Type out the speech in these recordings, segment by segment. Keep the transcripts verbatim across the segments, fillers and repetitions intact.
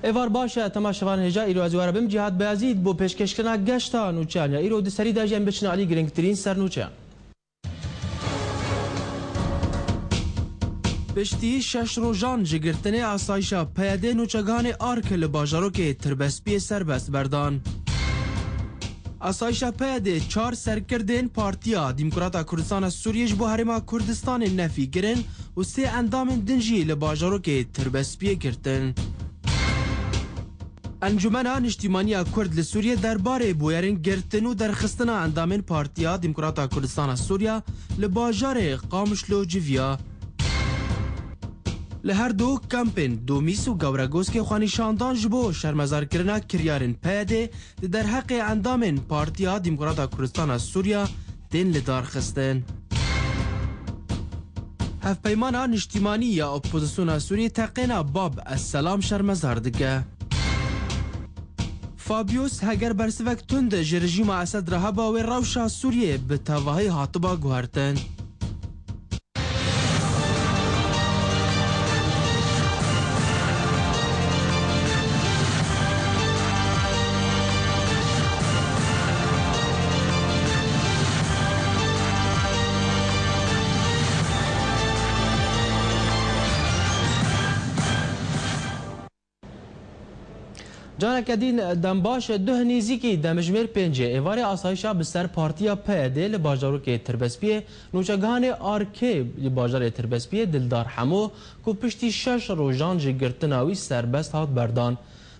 Êvar baş e, temaşevan hêja îro ez ê we re bim Cîhad Beyazîd bo pêşkêşkirina geşta nûçeyan ya îro. Di serî de jî em biçin alî girîngtirîn sernûçeyan. Piştî şeş rojan ji girtinê asayişa P Y D nûçeganê Ark li bajarokê Tirbespiyê serbest berdan. Asayişa P Y D çar serkirdên Partiya Demokrata Kurdistana Sûriyê ji bo Herêma Kurdistanê nefî kirin û sê endamên din jî li bajarokê Tirbespiyê girtin. Encûmena Niştîmaniya Kurd li Sûriyê derbarê bûyerên girtin û derxistina endamên Partiya Demokrata Kurdistana Sûriya li bajarê Qamişlo civiya. Li her du kampên Domîs û Gewregoskê xwenîşandan ji bo şermezarkirina kiryarên P Y D di derheqê endamên Partiya Demokrata Kurdistana Sûriya tên lidarxistin. Hevpeymana Niştîmanî ya Opozisyona Sûriyê teqîna Bab es Selam şermezar dike. Fabius, heger bersivek tund ji rejîma Esed re heba, wê rewşa Sûriyê bi tevahî hatiba guhertin. Careke din dem baş, duh nêzîkî demjimêr pêncê êvarê asayişa bi ser partiya P Y D li bajarokê Tirbespiyê, nûçegihanê Arkê li bajarê Tirbespiyê, Dildar Hemo, ku piştî şeş rojan ji girtina wî serbest hat berdan.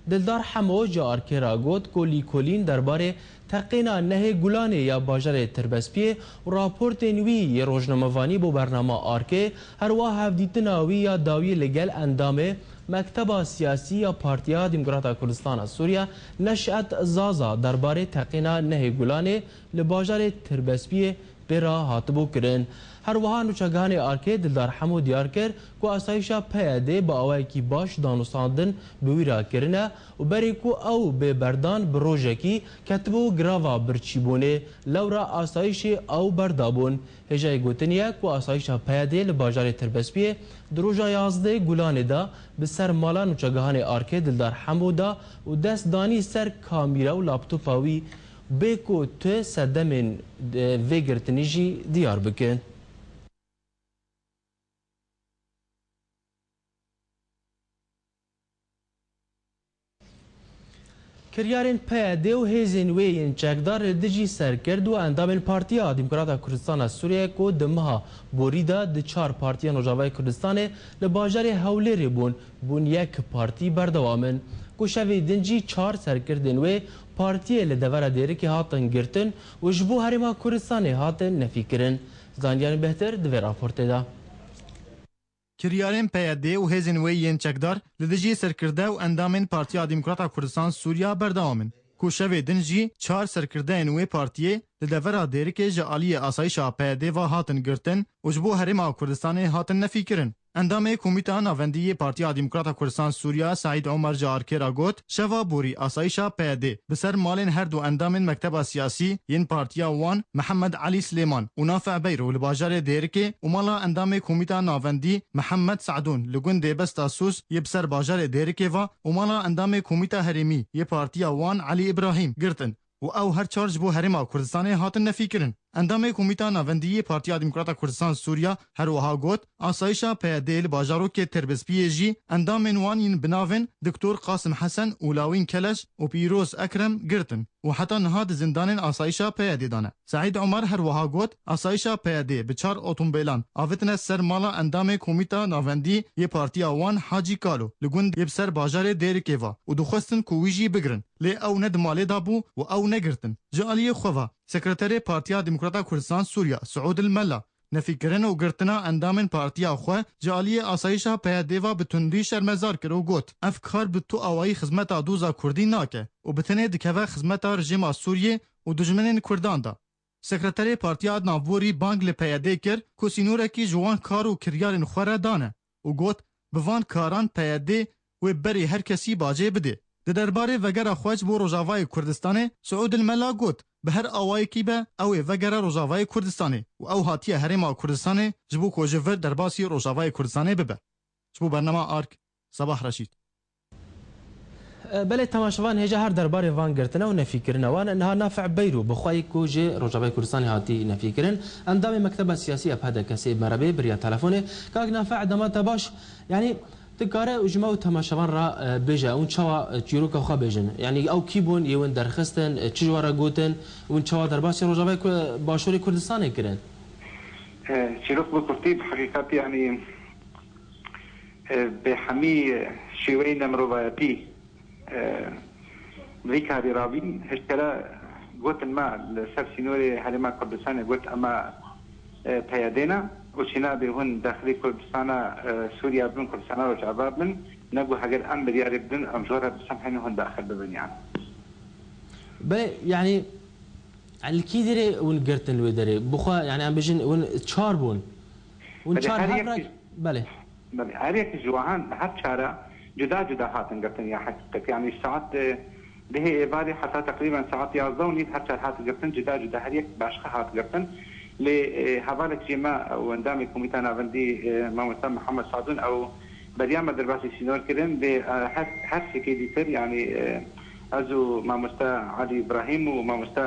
Dildar Hemo ji Arkê re got ku lîkolîn derbarê teqîna Nehê Gulanê ya bajarê Tirbespiyê û raportên wî yê rojnamevanî bo bernama Arkê, her wiha hevdîtina wî ya dawî li gel endamê Mekteba Siyasî ya Partiya Demokrata Kurdistana Sûriya Neşet Zaza derbarê teqîna Nehê Gulanê li bajarê Tirbespiyê pê re hatibû kirin. Her wiha nûçegihanê Arkê Dildar Hemo diyar kir ku asayişa P Y D bi awayekî baş danûstandin bi wî re kirine û berê ku ew bê berdan bi rojekî ketibû girava birçîbûnê, lewra asayişê ew berdabûn. Hêjayê gotinê ye ku asayişa P Y D li bajarê Tirbespiyê di roja yazdehê Gulanê de bi ser mala nûçegihanê Arkê Dildar Hemo da û dest danî ser kamîra û laptopa wî. Bê ku tu sedemên, e, vê girtinî jî diyar bikin. Kiryarên P Y D û hêzên wê yên çekdar li dijî serkirdî û endamên Partiya Demokrata Kurdistana Sûriyê ku di meha borî de di çar partiyên Rojavayê Kurdistanê li bajarê Hewlêrê bûn, bûn yek partî berdewam in. Ku şevê din jî çar serkirdên wê partiyê li devera Dêrikê hatin girtin û ji bo Herêma Kurdistanê hatin nefîkirin. Zanyarên bêhtir di vê raportê de. Kiryarên P Y D û hêzên wê yên çekdar li dijî serkirde û endamên Partiya Demokrata Kurdistan Sûriya berdewam in, ku şevê din jî çar serkirdeyên wê partiyê li devera Dêrikê ji aliyê asayişa P Y D ve hatin girtin û ji bo Herêma Kurdistanê hatin nefîkirin. Endamê Komîta Navendî yê Partiya Demokrata Kurdistan Sûriya Seîd Omer ji Arkê re got, şeva borî asayişa P Y D bi ser malên her du endamên Mekteba Siyasî yên partiya wan Mihemed Elî Silêman û Nafic Beyro li bajarê Dêrikê û mala endamê Komîta Navendî Mihemed Sadûn li gundê Besta Sûs yê bi ser bajarê Dêrikê ve û mala endamê Komîta Herêmî yê partiya wan Elî Îbrahîm girtin û ew her çar ji bo Herêma Kurdistanê hatin nefîkirin. Endamê Komîta Navendî yê Partiya Demokrata Kurdistan Sûriya her wiha got, asayişa P Y D li bajarokê Tirbespiyê jî endamên wan yên bi navên Doktor Qasim Hesen û Lawîn Keleş û Pîroz Ekrem girtin û heta niha di zindanên asayişa P Y D de ne. Seîd Omer her wiha got, asayişa P Y D bi çar otomobîlan avitine ser mala endamê Komîta Navendî yê partiya wan Hacî Kalo li gund yê bi ser bajarê Dêrikê ve û dixwestin ku wî jî bigirin. Lê ew ne di malê de bû û ew negirtin. Ji aliyê xwe ve, Sekreterê Partiya Demokrata Kurdistan Sûriya, Siûd El Mela, nefîkirin û girtina endamên partiya xwe ji aliyê asayişa P Y D ve bi tundî şermezar kir û got, ev kar bi tu awayî xizmeta doza Kurdî nake û bi tenê dikeve xizmeta rejîma Sûriyê û dijminên Kurdan de. Sekreterê Partiya Navborî bang li P Y D kir ku sînorekî ji wan kar û kiryarên xwe re dane û got, bi van karan P Y D wê berê her kesî bacê bidê. Di derbarê vegera xwe ji bo Rojavayê Kurdistanê, Siûd El Mela got, bi her awayekî be, ew ê vegere Rojavayê Kurdistanê û ew hatiye Herêma Kurdistanê ji bo ku ji vir derbasî Rojavayê Kurdistanê bibe. Ji bo bernama Ark, Sabah Reşîd. Belê, temaşevan hêja her derbarê van girtina û nefîkirina wan. Niha Nafic Beyro, bi xwe yek ku ji Rojavayê Kurdistanê hatî nefîkirin, endamê Mekteba Siyasî ya P D K'ê, bi me re bê bi riya telefonê. Kak Nafic, dema te baş. Yanî, tu kare û ji me û temaşevan re, e, bêje, hûn çawa, e, çîroka xwe bêjin? Yanî, ew kî bûn, yê win derxistin, e, çi ji we re gotin, hûn çawa derbasî Rojavayê Ku-, Başûrê Kurdistanê kirin? E, çîrok bi kurtî, bi heqîqetî, yanî, e, bi hemî şêweyên nemirovayetî, e, vî karî rabîn, hişt kere gotin me li ser sînorê Herêma Kurdistanê got, ema, e, P Y D ne û çîna bê hûn daxilî Kurdistana, e, Sûriye bin, Kurdistana Rojava bin, ne ku heger em biryarê bidin, em ji we re bisemhên hûn daxil bibin, yani. Belê, yani, li kî derê hûn girtin li wê derê? Bixwe, yani, em bêjin, hûn çar bûn. Hûn Belê, çar her hev yek re, jî belê. Belê, her yek ji wahan, her çara cuda cuda hatin girtin ya heqîqet. Yani saet, e, dehê êvarê heta teqrîben saet yazdeh û nîv her çar hat girtin, cuda cuda her yek başqa hat girtin. Lê, e, hevalek jê me û endamê Komîta Navendî, e, Mamoste Mihemed Sadûn ew beriya me derbasî sînor kirin. Lê, e, her, her sekê dîtir, yani, e, ez û Mamoste Elî Îbrahîm û Mamoste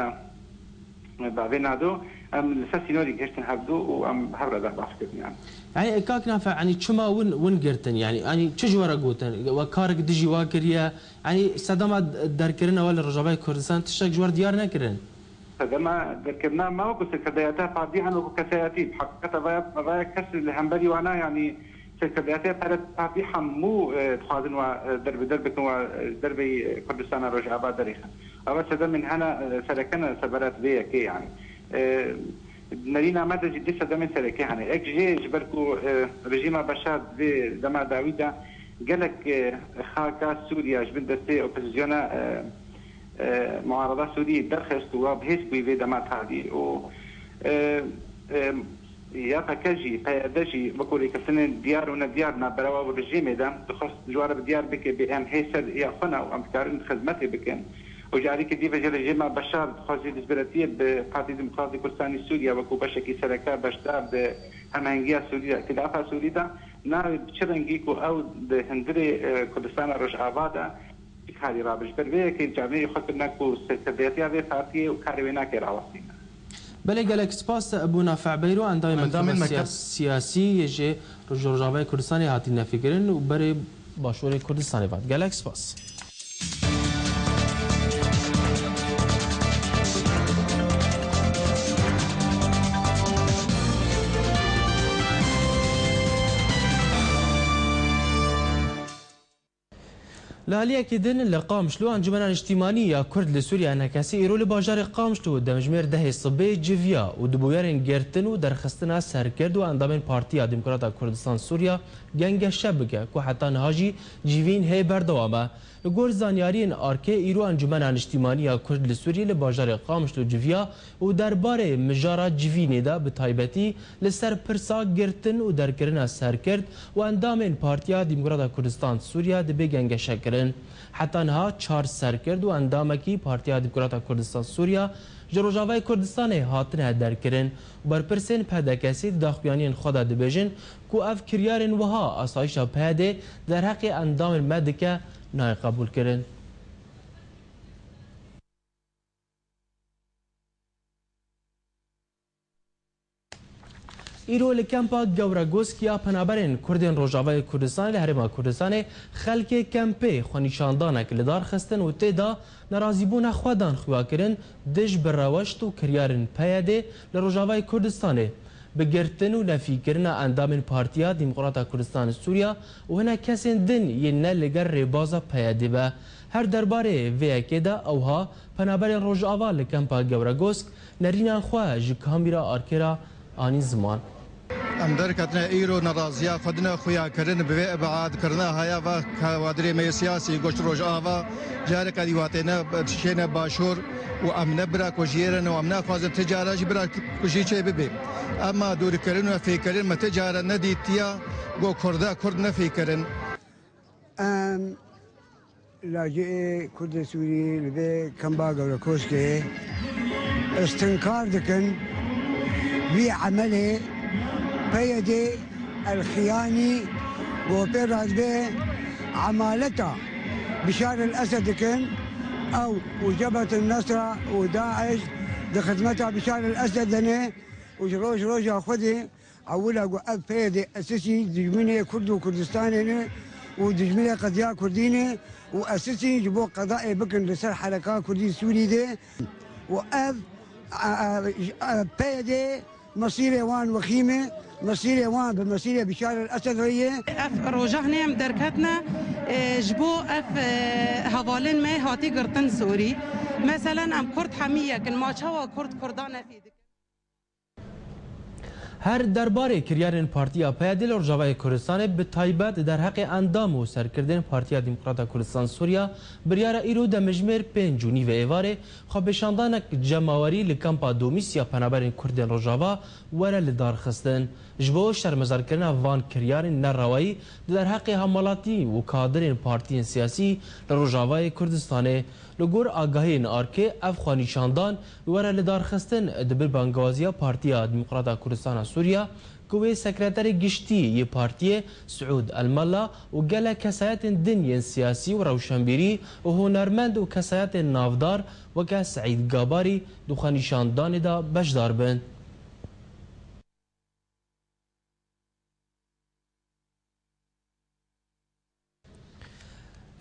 Bavê Nado, em li ser sînorî gihiştin hevdu û em hev re derbas kirin, yani. Yani, kak Nafe, yani, çima win, win girtin? Yani, yani, çi ji we re gotin? We karek dijî we kiriye? Yani, sedema derkirina we li Rojavayê Kurdistan tiştek ji we re diyar nekirin? Sedema derkirina me wekî serkirdeyata partî, an wekî kesayetî. Bi heqîqeta vaya, vaya kes li hemberî wana, yani, serkirdeyata partî hemû, e, dixwazin we, e, derbider bikin, we, e, derbê, e, Kurdistana Rojava derêxin. Ev sedemên hene, e, sereke ne seberat vê yekê, yani. E, nerîna me de jî du sedemên sereke hene. Ek jê ji ber ku, e, rejîma Beşar di vê dema dawî de gelek, e, xaka Sûriye ji bin destê opozisyona, e, e, muarada Sûriyê derxist û wa bi hêz bûyî vê dema tadî û, e, e, Y P G jî, P Y D jî, wekû rêkeftinên diyar û nediyar navbera we û rejîmê de, dixwest ji we re bi diyar bike, bê em hê ser ya xwe ne û em dikarin xizmetê bikin. Û ji alîkê dî ve jî rejîma Beşar dixwest jî destbiretiyê bi Partî Demokratî Kurdistanî Sûriye wekû beşekî sereke beşdar di hemhengiya Sûrî de, îtîlafa Sûrî de, navê bi çi rengî ku ew di hundirê, e, Kurdistana Rojava de Karî rabe ji ber vê yekê camêrî xwe kirine ku serkirdeyetiya vê partiyê û karê wê nake rawestîne. Belê, gelek spas bo Nafe Beyro, endamên Endamên Mekteba Mekteb- Siya-, Siyasî yê ji Rojavayê Kurdistanê hatî nefîkirin û berê Başûrê Kurdistanê vat. Gelek spas. Li aliyekî din li Qamişlo Encûmena Niştîmanî ya Kurd li Sûriye, ENKSê, îro li bajarê Qamişlo demjimêr dehê sibê civiya û di bûyerên girtin û derxistina serkirt û endamên Partiya Demokrata Kurdistan Sûriye gengeşe bike ku heta niha jî civîn hê berdewam e. Li gor zanyariyên arkê, îro Encûmena Niştîmanî ya Kurd li Sûriye li bajarê Qamişlo civiya û derbarê mijara civînê de bi taybetî li ser pirsa girtin û derkirina serkirt û endamên Partiya Demokrata Kurdistan Sûriye dibe gengeşekirin. Heta niha çar serkirt û endamekî Partiya Demokrata Kurdistan Sûriye ji Rojavayê Kurdistanê hatine derkirin û berpirsên P D K'ê di daxuyaniyên xwe de dibêjin ku ev kiryarên wiha asayişa P Y D'ê derheqê endamên me dike nayê qebûlkirin. Îro li kempa Gewregosk ya penaberên Kurdên Rojavayê Kurdistanê li Herêma Kurdistanê xelkê kempê xwenîşandanek li dar xistin û tê de nerazîbûna xwe dan xuyakirin dij bi reweşt û kiryarên P Y D'ê li Rojavayê Kurdistanê, bi girtin û nefîkirina endamên Partiya Demokrata Kurdistanê Sûriye û hinek kesên din yên ne li gel rêbaza P Y D'ê be. Her derbarê vê yekê de ewha penaberên Rojava li kempa Gewregosk nerîna xwe ji kamîra arkê re anî ziman. Em derketine îro neraziya xwe dine xuyakirin bi vê îbeadkirina haya va kawadirê me yê siyasî goşt Rojava, careke dî watêne tişêne başûr û em ne bira kujiyê re ne û em naxwazin ti cara jî bira kujî çê bibe. Ema dûrkirin û fêkirin me ti cara nedîtiya ku Kurda Kurd nefêkirin. Em lajê Kurdê Sûrî li vê kemba Gewrekoskê istinkar dikin vî emelê P Y D el-Xiyanî ku pê re dibe emaleta Bişar el Esed dikin, ew û Cebhet el Nesra û DAIŞ di xizmeta Bişar el Esed de ne û ji roj roja xwedî ewila ku ev PYD esasî dijminê Kurd û Kurdistanê ne û dijminê qediya Kurdî ne û esasî ji bo qedayê bikin li ser hereka Kurdî Sûrî de û ev, e, e, PYD mesîrê wan wexîm e, mesîrê wan bi mesîrê Bişar el Esed re ye. Ev roja hinê em derketine, e, ji bo ev, e, hevalên me hatî girtin Sûrî. Meselen em Kurd hemî yek in, ma çawa Kurd Kurdan nefî dikin? Her derbarê kiryarên Partiya PYD li Rojavayê Kurdistanê, bi taybet derheqê endam û serkirdên Partiya Demokrata Kurdistan Sûriya, biryara îro demjimêr pênc û nîvê êvarê xwepêşandanek cemawerî li kampa Domîs ya penaberên Kurdên Rojava were lidarxistin. Ji bo şermezarkirina van kiryarên nerewayî di derheqê hemwelatî û kadirên partiyên siyasî li Rojavayê Kurdistanê, li gor agahiyên arkê ev xwenîşandan were lidarxistin, di bin bangewaziya Partiya Demokrata Kurdistana Sûriya, ku wê sekreterê giştî yê partiyê Siûd El Mella û gelek kesayetên din yên siyasî û rewşenbîrî û hunermend û kesayetên navdar weke Seîd Gabarî di xwenîşandanê de beşdar bin.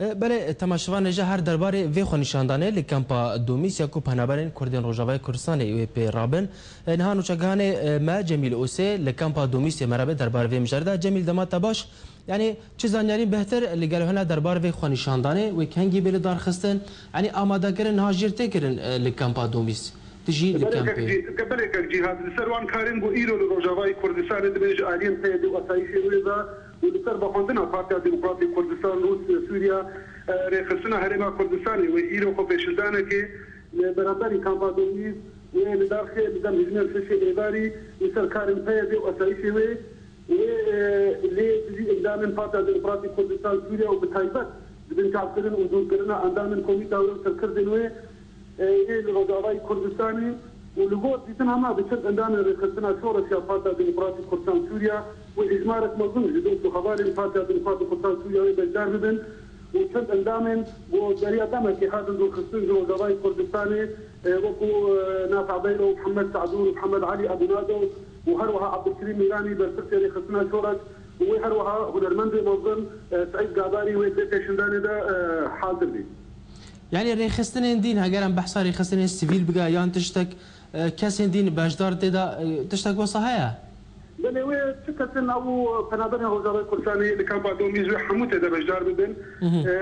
E, belê, temaşevanê ji her derbarê vê xwenîşandanê li kampa Domîs ya ku penaberên Kurdên Rojavayê Kurdistanê wê pê rabin. E, niha nûçegihanê, e, me Cemîl Osê li kampa Domîsê me re be derbarê vê mijarê de. Cemîl, dema te baş. Yanî çi zanyarî bêhtir li gel hene derbarê vê xwenîşandanê, wê kengî bê lidarxistin? Yanî amadekirin niha jêr tê kirin, e, li kampa Domîs? Dijî li Belê kempê. Kek Cî-, ke-, belê kek Cîhad, li ser wan karên ku îro li Rojavayê Kurdistanê dibên ji aliyên PYD û asayîşê wê ve û li ser vexwendina Partiya Demokratîk Kurdistan Rûs-, Sûriya, e, rêxistina Herêma Kurdistanê wê îro xwe pêşildanekê li beramberî kampa Domîs wê li dar xê li dem hejmên şeşê êvarî li ser karên PYD û asayîşê wê wê, e, lê dijî endamên Partiya Demokratîk Kurdistan Sûriya û bi taybet di bin çavkirin û dûrkirina endamên komîta wê û serkirdên wê, e, yê li Rojavayê Kurdistanê û li gor dîtin hema bi çend endamên rêxistina şoreş ya Partiya Demokratîk Kurdistan Sûriya wê hejmarek mezin ji dost û hevalên Partiya Demokratîk Kurdistan Sûriya wê beşdar bibin û çend endamên ku beriya demekê hatin dûrxistin ji Rojavayê Kurdistanê, e, wekû, e, Nafi Beylo, Mihemed Sadûn, Mihemed Elî Ebûnado û her wiha Ebdulkerîm Mîranî berpirsê rêxistina şoreş û wê her wiha hunermendê mezin, e, Seîd Gabarî wê di pêşindanê de, e, hazir bî. Yanî rêxistinên dîn, heger em behsa rêxistinên sivîl bike yan tiştek, e, kesên dîn beşdar tê de, e, tiştek wesa heye? Belê, wê çi kesin ew penaberên Rojavayê Kurdistanê li kampa Domîz wê hemû tê de beşdar bibin. Mhm. E,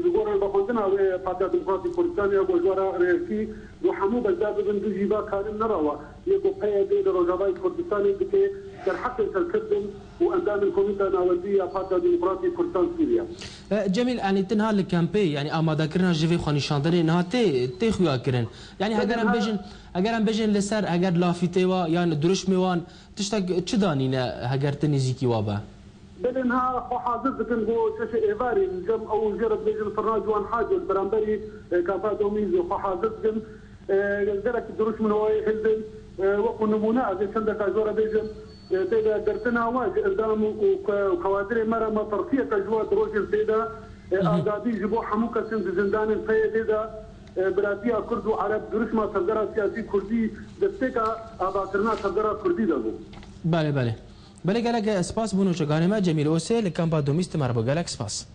li gor vexwendina wê Partiya Demokratîk Kurdistanê ya ku ji we re rêkî, wê hemû beşdar bibin, dijî va karin nerawa yê ku PYD li Rojavayê Kurdistanê dike, derheqê serkirdin û endamên Komîta Navendî ya Partiya Demokratîk Kurdistan Sûriye. E, Cemîl, yanî tu niha li kempê, yanî amadekirina ji vê xwenîşandanê niha tê, tê xuya kirin. Yanî Belê, heger em niha bêjin, heger em bêjin li ser, heger lafîtê wa yan dirûşmê wan, tiştek çi danîne heger tu nêzîkî wa be? Belê, niha xwe hazir dikin bo şeşê êvarê, li cem ew jê re dibêjin firna Ciwan Haco li beramberî, e, kampa Domîz xwe hazir dikin. E, gelek dirûşmin wayê hildin. E, wekû nimûne ez ê çendeka ji we re bêjim. E, tê de girtina we ji endam û, û ke-, û kewadirê me re me tersiyeke ji we di rojên tê de, e, Mhm. azadî ji bo hemû kesên di zindanên PYD'ê de, e, biratiya Kurd û Ereb, dirûşma Serdera Siyasî Kurdî destpêka avakirina Serdera Kurdî de bû. Belê, belê. Belê, gelek spas bo nûçeganê me Cemîl Osê li kampa Domîz, tu me re bû. Gelek spas.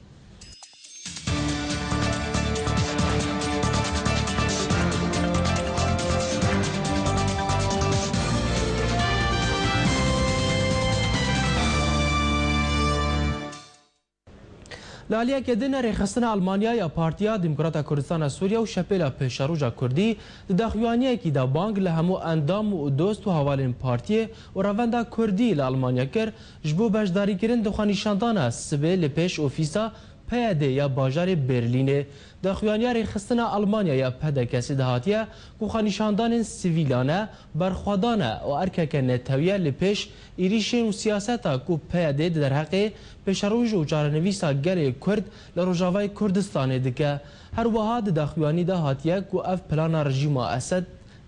Li aliyekê din, rêxistina Almanya ya Partiya Demokrata Kurdistana Sûriye û Şepêla Pêşeroja Kurdî di daxuyaniyekî de bang li hemû endam û dost û hevalên partiyê û revenda Kurdî li Almanya kir, ji bo beşdarîkirin di xwenîşandana sibê li pêş ofîsa PYD'ê ya bajarê Berlînê. Daxuyaniya rêxistina Almanya ya PDK'ê de hatiye ku xwenîşandanên sivîlane, berxwedan e û erkeke netewî ye li pêş êrîşên û siyaseta ku PYD di derheqê pêşeroj û çarenivîsa gelê Kurd li Rojavayê Kurdistanê dike. Her wiha di daxuyanî de hatiye ku ev plana rejîma Esed,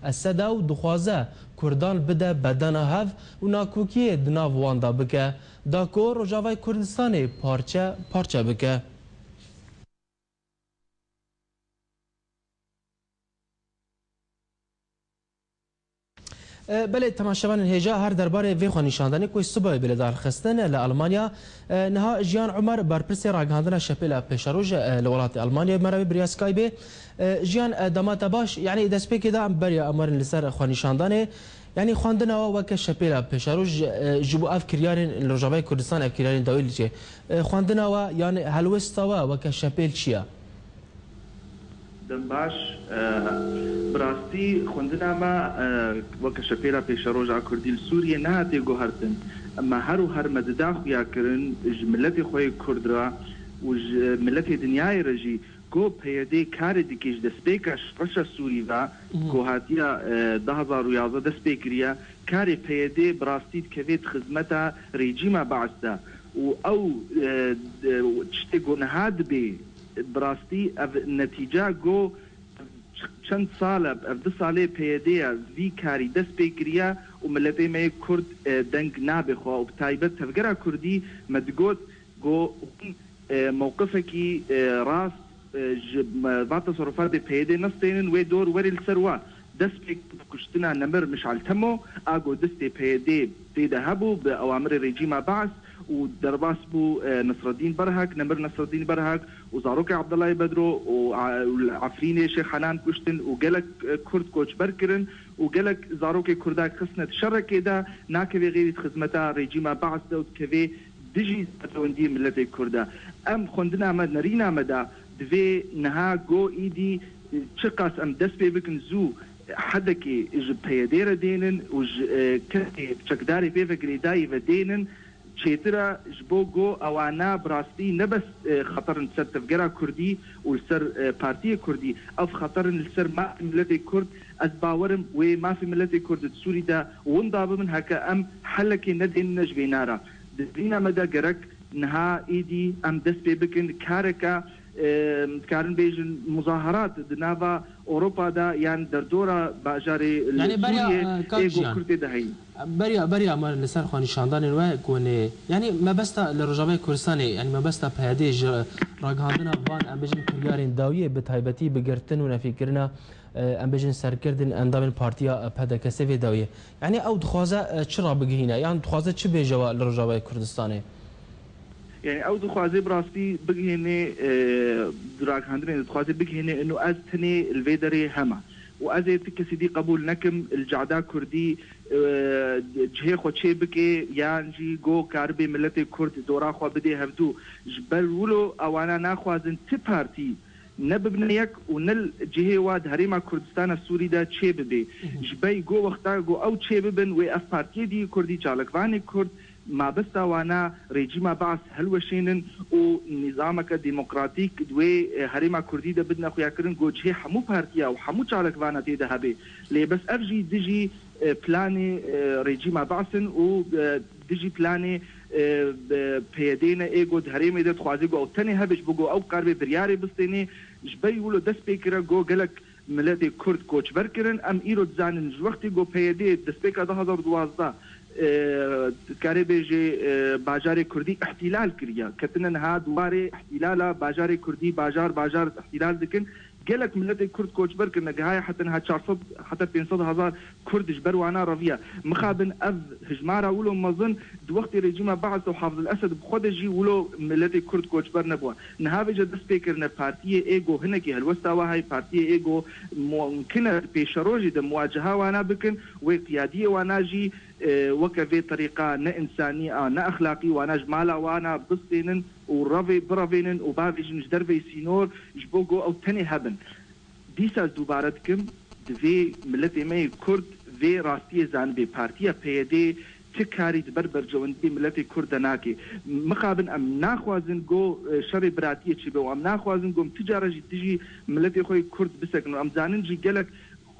Esed e û dixwaze Kurdan bide bedena hev û nakokiyê di nav wan de bike, da ku Rojavayê Kurdistanê parçe parçe bike. E, belê, temaşevanên hêja, her derbarê vê xwenîşandanê ku sibayê bê li dar xistin li Almanya, e, niha Jiyan Umer, berpirsê ragihandina Şepêla Pêşeroj, e, li welatê Almanyayê, me re wê bi riya Skypeê. E, Jiyan, e, dema te baş, yanî destpêkê de em beriya em werin li ser xwenîşandanê. Yanî xwendina we weke Şepêla Pêşeroj, e, ji bo ev kiryarên li Rojavayê Kurdistan, ev kiryarên dawî li cê. E, xwendina we, yanî helwesta we weke Şepêl çi ye? Dem baş, e, bi rastî xwendina me, e, weke Şepêla Pêşeroja Kurdî li Sûriyê nehatiye guhertin. Ema her û her me dida xuya kirin ji miletê xwe yê Kurd re û ji miletê dinyayê re jî ku P Y D karê dike ji destpêka şerşa Sûrî ve Mhm. ku hatiya, e, du hezar û yazdeh dest pê kiriye. Karê P Y D bi rastî dikeve di xizmeta rejîma Baas de û ew, e, e, tiştê ku niha dibê, bi rastî ev netîca ku çend sal e, ev du salê P Y D ya vî karî dest pê kiriye û miletê me yê Kurd, e, deng nabe xwe û bi taybet tevgera Kurdî me digot ku hûn, e, mewqifekî, e, rast, e, ji me va teserufatê P Y D nestênin wê dor werê li ser wa. Dest pê bi kuştina nemir Mişal Temo, a ku destê P Y D tê de hebû, bi ewamirê rejîma Baas û derbas bû, e, Nesreddîn Berhak, nemir Nesreddîn Berhak û zarokê Abdullah Bedro û a-, û li Efrînê Şêx Henan kuştin û gelek, e, Kurd koçber kirin û gelek zarokê Kurdak xistine di şerekê de, nakevê xêrî di xizmeta rejîma Baas de û dikevê dijî serpewendiyê miletê Kurd e. Em xwendina me, nerîna me de divê niha go îdî, e, çiqas em dest pê bikin zû hedekê ji P Y D re dênin û ji, e, kesê çekdarê pê ve girêdayî ve dênin, çêtir e, ji bo go ewana bi rastî ne bes, e, xeter in li ser tevgera Kurdî û li ser, e, partiyê Kurdî, ev xeter in li ser mafê miletê Kurd. Ez bawer im wê mafê miletê Kurd di Sûrî de winda bibin, heke em helekê nedênine ji vê nara. Di dîna me de gerek niha êdî em dest pê bikin kareke, e, dikarin bêjin muzaherat di nava Ewropa de yan derdora bajarê li Yani beriya, Sûriyê e, kak ê ku Jiyan. Kurd tê de heyî. Beriya, beriya me li ser xwenîşandanên we ku nê, yanî mebesta li Rojavayê Kurdistanê, yanî mebesta P Y D ji ragihandina van, em bêjin, kiryarên dawiyê, bi taybetî bi girtin û nefîkirina, e, em bêjin, serkirdin endamên partiya P D K S vê dawiyê. Yanî ew dixwaze, e, çi rabigihîne? Yan dixwaze çi bêje we li Rojavayê Kurdistanê? Yani ew dixwaze bi rastî bigihêne, e, di ragihandinê de dixwaze bigihêne ino ez tenê li vê derê hema. Û ez ê ti kesî dî qebûl nekim li cehda Kurdî, e, cihê xwe çê bike yan jî go karibê miletê Kurd dora xwe bidê hevdû. Ji ber wilo ewana naxwazin ti partî ne bibine yek û ne li cihê wa di herêma Kurdistana Sûrî de çê bibe. Mhm. Ji ber go wexta go ew çê bibin, wê ev partiyê dî Kurdî, çalakvanê Kurd, mabesta wana rejîma Baas hilweşênin û nîzameke demokratîk di wê, e, herêma Kurdî de bidine xuyakirin, go cihê hemû partiya û hemû çalakvana tê de hebe. Lê bes ev jî dijî, e, planê, e, rejîma Baas in û, e, dijî planê, e, e, P Y D ne ê go di herêmê de dixwaze go ew tenê hebe ji bo go ew karibê biryarê bistênê. Ji ber wilo dest pê kire go gelek miletê Kurd koçber kirin. Em îro dizanin ji wextê go P Y D destpêka du hezar û duwazdeh, e, dikarê bêjê, e, bajarê Kurdî îhtîlal kiriye. Ketine niha di warê îhtîlala bajarê Kurdî, bajar bajar îhtîlal dikin. Gelek miletê Kurd koçber kirine, gihaya heta niha çar sed heta pênc sed hezar Kurd ji ber wana reviya. Mixabin ev hijmara wilo mezin di wextê rejîma Baas û Hafiz el-Esed bi xwe de jî wilo miletê Kurd koçber nebû. Niha vêca dest pê kirine partiyê ê go hinekî helwesta wa heye, partiyê ê go mumkin e pêşerojê de muwaceha wana bikin, wê qiyadiyê wana jî, e, weke vê terîqa ne însanî a, ne exlaqî wana ji mala wana bistênin û revê birevênin û bavêjin ji derveyî sînor ji bo go ew tenê hebin. Dîsa ez dubare dikim, divê miletê me yê Kurd vê rastiyê zanibê. Partiya P Y D ti karî di ber berjewendiyê miletê Kurd de nake. Mixabin em naxwazin go, e, şerê biratiyê çêbe û em naxwazin go em ti cara jî dijî miletê xwe yê Kurd bisekinin. Em zanin jî gelek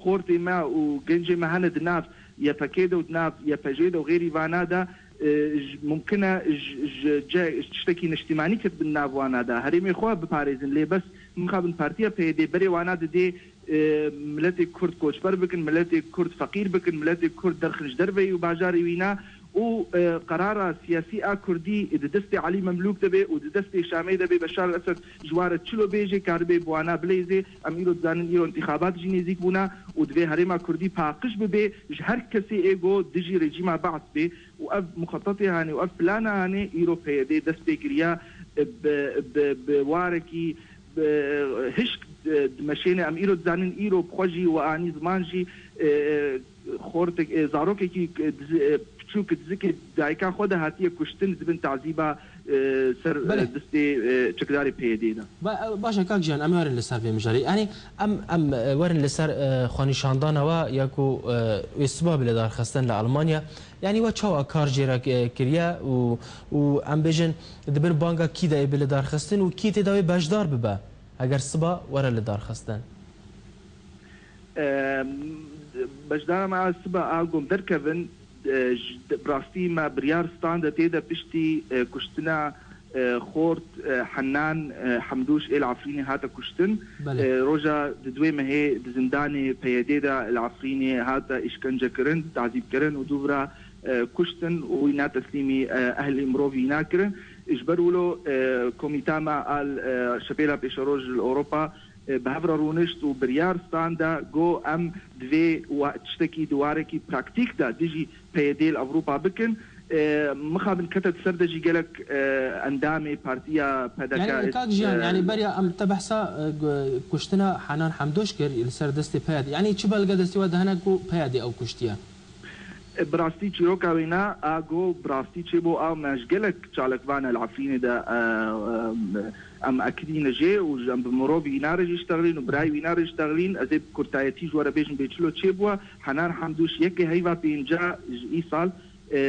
xortê me û gencê me hene di nav Y P G de û di nav Y P J de û xêrî vana de, e, j-, mumkin e ji, ji, ce-, ji tiştekî niştîmanî ketibin nav wana de. Herêmê xwe biparêzin. Lê bes mixabin partiya P Y D berê wana didê, e, miletê Kurd koçber bikin, miletê Kurd feqîr bikin, miletê Kurd derxin ji derveyî û bajarê wîna û e, qerara siyasî a Kurdî di destê Elî Memlûk de be û di destê Şamê de be, Beşar el-Esed ji wan re çilo bêje, karibe bi wana bileyzê. Em îro dizanin îro întîxabat jî nêzîk bûna û divê herêma Kurdî paqij bibe ji her kesê ê go dijî rejîma Be'es be û ev muxetetê hanê û ev plana hanê îro P Y D dest pê kiriya, e, bi, bi, bi warekî, bi hişk, e, dimeşêne. Em îro dizanin îro bi xwe jî we anî ziman jî, e, xortek, e, zarokekî, e, dizi-, e, piçûk dizikê dayika xwe de hatiye kuştin, dibin tazîba, e, ser, e, Belê. destê, e, çekdarê P Y D de. Ba-, e, baş e, kak Jiyan, em werin li ser vê mijarê. Yanî em, em, e, werin li ser, e, xwenîşandana we ya ku, e, wê siba bi lidarxistin li Almanya. Yanî we çawa kar jê re, e, kiriye û, û em bêjin di bin banga kî de ê bi lidarxistin û kî tê de wê beşdar bibe heger siba were lidarxistin? Em, beşdara me a siba a gom derkevin, e, ji, bi rastî me biryar stande tê de piştî, e, kuştina, e, xort, e, Henan, e, Hemdûş ê li Efrînê hate kuştin. Belê. E, roja di duê mehê di zindanê P Y D de li Efrînê hate îşkence kirin, tazîb kirin û dûvira, e, kuştin û wîna teslîmî, e, ehlî mirovî wîna kirin. Ji ber wilo, e, komîta me a, e, Şepêla Pêşeroj li Ewropa, e, bi hev re rûnişt û biryar standa, got, em divê wa-, tiştekî di warekî praktîk de dijî P Y D li Ewropa bikin. E, mixabin kete di ser de jî gelek, e, endamê partiya P D K Yani, kak Jiyan, e, yani beriya em te behsa, e, gu-, kuştina Henan Hemdoş kir li ser destê P Y D. Yani çi belge destê we de hene ku P Y D ew kuştiye? E, bi rastî çîroka wêna a go bi rastî çêbû, a me ji gelek çalakvana li Efrînê de, e, e, em ekidîne jê û ji em bi mirovî wîna re jî ştexilîn û birayî wîna re jî ştexilîn. Ez ê bi kurtayetî ji we re bêjim bê çilo çêbûye. Henan Hemdûş yekê heyva pênca ji îsal, e,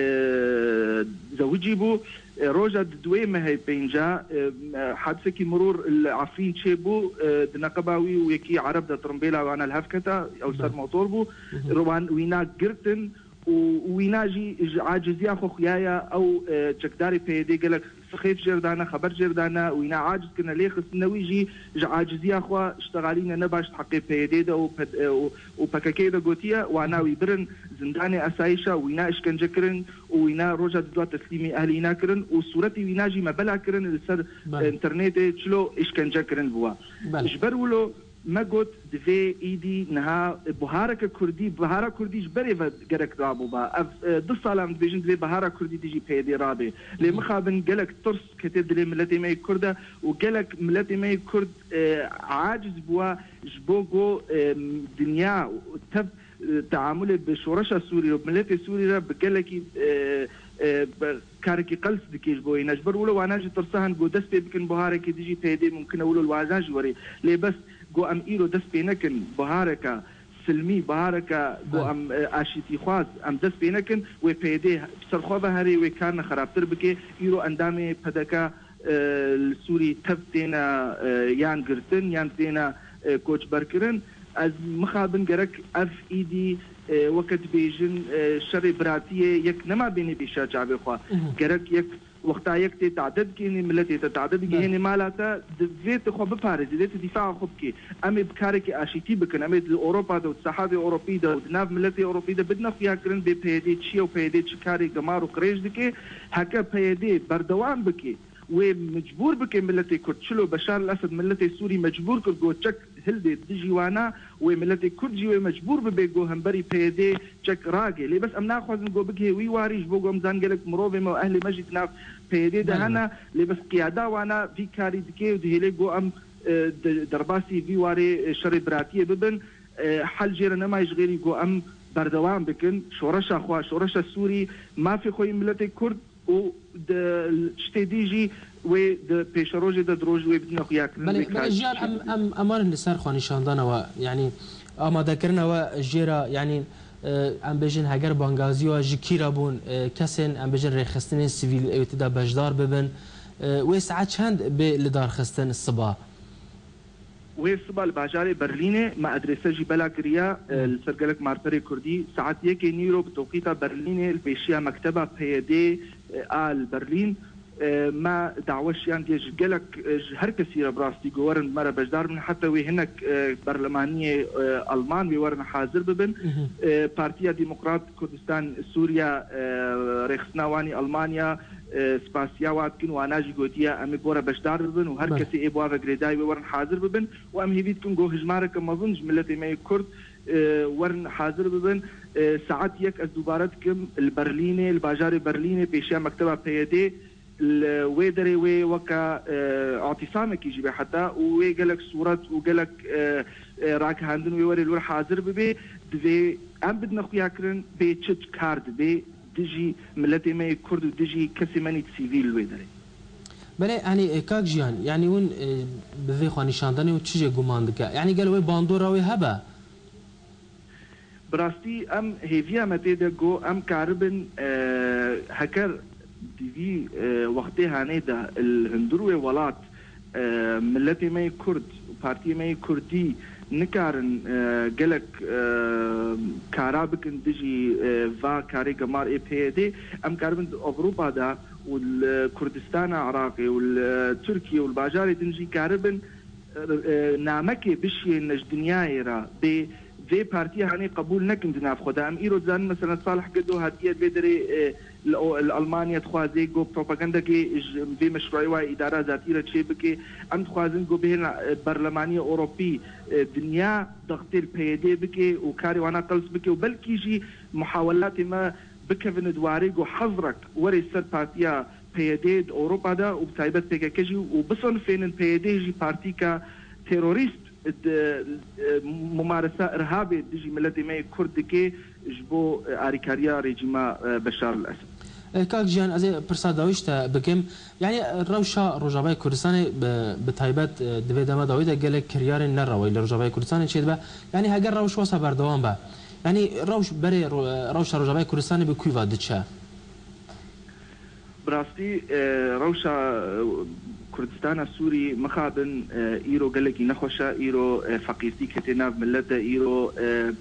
zewicî bû. E, roja di duê mehê pênca, e, e, hadisekî mirûr li Efrîn çêbû, e, di neqeba wî û yekî Ereb de tirimbêla wana li hev keta, ew ser Belê. motor bû. Hı hı. Wan wîna girtin û wîna jî ji aciziya xwe xuyaye. Ew, e, çekdarê P Y D gelek sixêf jêr dane, xeber jêr dane, wîna aciz kirine, lê xistine wî jî ji aciziya xwe ştexalîne ne baş di heqê P Y D de û ped-, e, û, û P K K de gotiye, wana wî birin zindanê esayîşa, wîna îşkence kirin û wîna roja di dua teslîmî ehlî îna kirin û sûretî wîna jî me bela kirin li ser Belê. internetê çilo îşkence kirin bi wa. Belê. Ji ber wilo me got, divê îdî niha buhareke kurdî, buhara kurdî ji berê ve gerek rabûba. Ev, e, du sal em dibêjin divê buhara kurdî dijî P Y D rabe. Lê Hı. mixabin gelek tirs kete dilê miletê me yê Kurd e û gelek miletê me yê Kurd, e, aciz bûwa ji bo ku, e, dinya tev, e, teamulê bi şoreşa Sûrî û miletê Sûrî re bi gelekî, e, e, bi karekî qels dike ji bo wêne. Ji ber wilo wana jî tirsa hin ku dest pê bikin buharekê dijî P Y D mumkin e wilo li wana jî werê. Lê bes ku em îro dest pê nekin buhareka silmî, bahareke ku Belê. em, e, aşîtîxwaz, em dest pê nekin, wê P Y D bi ser xwe ve herê, wê karine xerabtir bike. Îro endamê P D K, e, li Sûrî tev têne, e, yan girtin, yan têne, e, koçberkirin. Ez mixabin gerek ev îdî, e, weke dibêjin, e, şerê biratiyê yek nema bênê pêşiya çavê xwe. Mhm. Gerek yek Wexta yek tê tade dikê, hênê miletê te tade digihênê Belê. mala te, divê tu xwe biparêzî, divê tu dîfaa xwe bikî. Em ê bi karekî aşîtî bikin. Em ê di Ewropa de û di sehadê Ewropî de û di nav miletê Ewropî de bidine xuyakirin bê P Y D çi ye û P Y D çi karê gemar û qirêj dike. Heke P Y D berdewam bike, wê mecbûr bike miletê Kurd. Çilo Beşar el-Esed miletê Sûrî mecbûr kir, got çek hildê dijî wana, wê miletê Kurd jî wê mecbûr bibe ku hemberî P Y D çek rage. Lê bes em naxwazin ku bigihê wî warî, ji bo ku em zan gelek mirovê me û ehlê me jî di nav P Y D de Belê. hene. Lê bes qiyada wana vî karî dike û dihêle ku em, e, de-, derbasî vî warê, e, şerê biratiyê bibin. E, hel jê re nemaye ji xêrî ku em berdewam bikin şoreşa xwe, şoreşa Sûrî, mafê xwe yê miletê Kurd û di tiştê dî jî wê di pêşerojê de di rojê wê bidine xuyakirin Belê, wê belê, karî Jiyan, em, em, em werin li ser xwenîşandana we, yanî amadekirina we jê re, yanî, e, em bêjin heger bangazî we ji kî re bûn, e, kesên, em bêjin rêxistinên sivîl ê wê tê de beşdar bibin, e, wê saet çend bê lidarxistin siba? Wê siba li bajarê Berlînê me adrese jî bela kiriya, e, Hı. li ser gelek malperê Kurdî. Saet yekê nîro bi tewqîta Berlînê li pêşiya mekteba P Y D, e, a li Berlîn, E, me dawe şiyandiye ji gelek, e, ji her kesî re bi rastî ku werin bi me re beşdar bin, heta wê hinek, e, berlemaniyê, e, Alman wê werin hazir bibin. E, Partiya Demokrat Kurdistan Sûriya, e, rêxistina wan ê Almanya, e, spasiya wan dikin, wana jî gotiye em ê bi we re beşdar bibin û her Belê. kesê ê bi wan ve girêdayî wê werin hazir bibin û em hêvî dikin ku hijmareke mezin ji miletê me yê Kurd, e, werin hazir bibin. E, saet yek ez dubare dikim, li Berlînê, li bajarê Berlînê, pêşiya mekteba P Y D, li wê derê wê weke, e, atîsamekî jî be heta û wê gelek sûret û gelek, e, e, ragihandin wê werê li wir hazir bibe, divê em bidine xuyakirin bê çi kar dibe dijî miletê me yê Kurd û dijî kesê me nît sivîl li wê derê. Belê, yanî, e, kak Jiyan, yanî hûn, e, bi vê xwenîşandanê û çi jê guman dike? Yanî gelo wê bandora wê hebe? Bi rastî em hêviya me tê de ku em karibin, e, heker di vî, e, wextê hanê de li hundir wê welat, e, miletê me yê Kurd, partiyê me yê Kurdî nikarin, e, gelek, e, kara bikin dijî, e, va karê gemar ê P Y D, em karibin di Ewropa de û li Kurdistana Iraqê û li Tirkiye û li bajarê din jî karibin, e, namekê bişiyêne ji dinyayê re, bê vê partiyê hanê qebûl nekin di nav xwe de. Em îro dizanin, meselen, Salih Gedo hatiye vê derê, e, li O-, li Almanya dixwazê ku propagandekê ji vê meşrueyê wa îdara zatî re çê bike. Em dixwazin ku bihêlin, e, Berlemaniya Ewropî, e, dinya dextê li P Y D bike û karê wana qels bike û belkî jî muhawelatê me bikevin di warê ku hezrek were ser partiya P Y D di Ewropa de û bi taybet P K K jî û bisinifênin P Y D jî partîka terorîst di, e, mumaresa irhabê dijî miletê me yê Kurd dike ji bo, e, arîkariya rejîma, e, Beşar el Esed. E, kak Jiyan, ez ê pirsa dawîş te bikim. Yanî rewşa Rojavayê Kurdistanê bi, bi taybet, e, di vê dema dawî de gelek kiryarên nerewayî li Rojavayê Kurdistanê çêdibe. Yanî heger rewş wesa berdewam be, yanî rewş berê ro-, rewşa Rojavayê Kurdistanê bi kû ve diçe? Bi rastî, e, rewşa, e, Kurdistana Sûrî mixabin, e, îro gelekî nexweş e, îro, e, feqîrtî ketiye nav milet de, îro, e,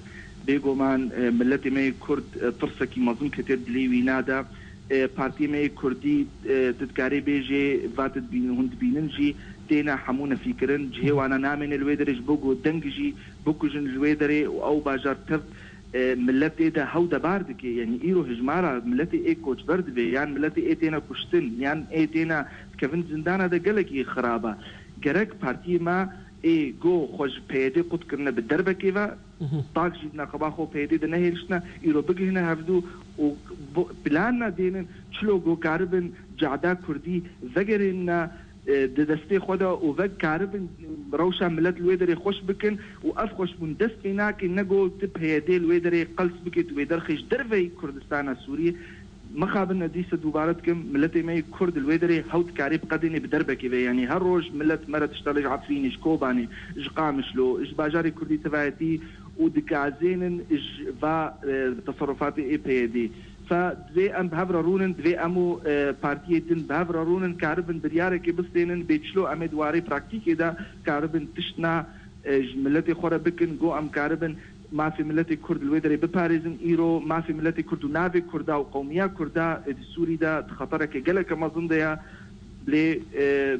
bêguman, e, miletê me yê Kurd, e, tirsekî mezin ketiye dilê wîna de. E, partiyê me yê Kurdî, e, tu dikarê bêjê, va tu dibîn-, hûn dibînin jî têne hemû nefîkirin, cihê wana namêne li wê derê ji bo ku deng jî bikujin li wê derê û ew bajar tev e, miletê de hew debar dike. Yanî îro hijmara miletê ê koçber dibe, yan miletê ê têne kuştin, yan ê têne dikevin zindana de gelekî xirab e. Gerek partiyê me ê go xwe ji P Y D qut kirine bi derbekê ve, tak jî di neqeba xwe P Y D de nehêliştine, îro bigihine hevdû û bo-, plan me dênin çilo go karibin cehda kurdî vegerênine, e, di destê xwe de û vek karibin rewşa milet li wê derê xweş bikin û ev xweşbûn dest pê nake, ne go tu P Y D li wê derê qels bike, tu wê derxê ji derveyî Kurdistana Sûriyê. Mixabin, ez dîsa dubare dikim, miletê me yê Kurd li wê derê hew dikarê biqedênê bi derbekê ve. Yanî her roj milet me re tişta li ji Efrînê, ji Kobanê, ji Qamişlo, ji bajarê Kurdî tivayetî û digazênin ji va, e, teserufatê ê P Y D. Fe divê em bi hev re rûnin, divê em û, e, partiyê din bi hev re rûnin, karibin biryarekê bistênin, bê çilo em ê di warê praktîkê de karibin tiştna, e, ji miletê xwe re bikin, go em karibin mafê miletê Kurd li wê derê biparêzin. Îro mafê miletê Kurd û navê Kurda û qewmiya Kurda, e, di Sûrî de di xetereke geleke mezin de ye. Lê, e,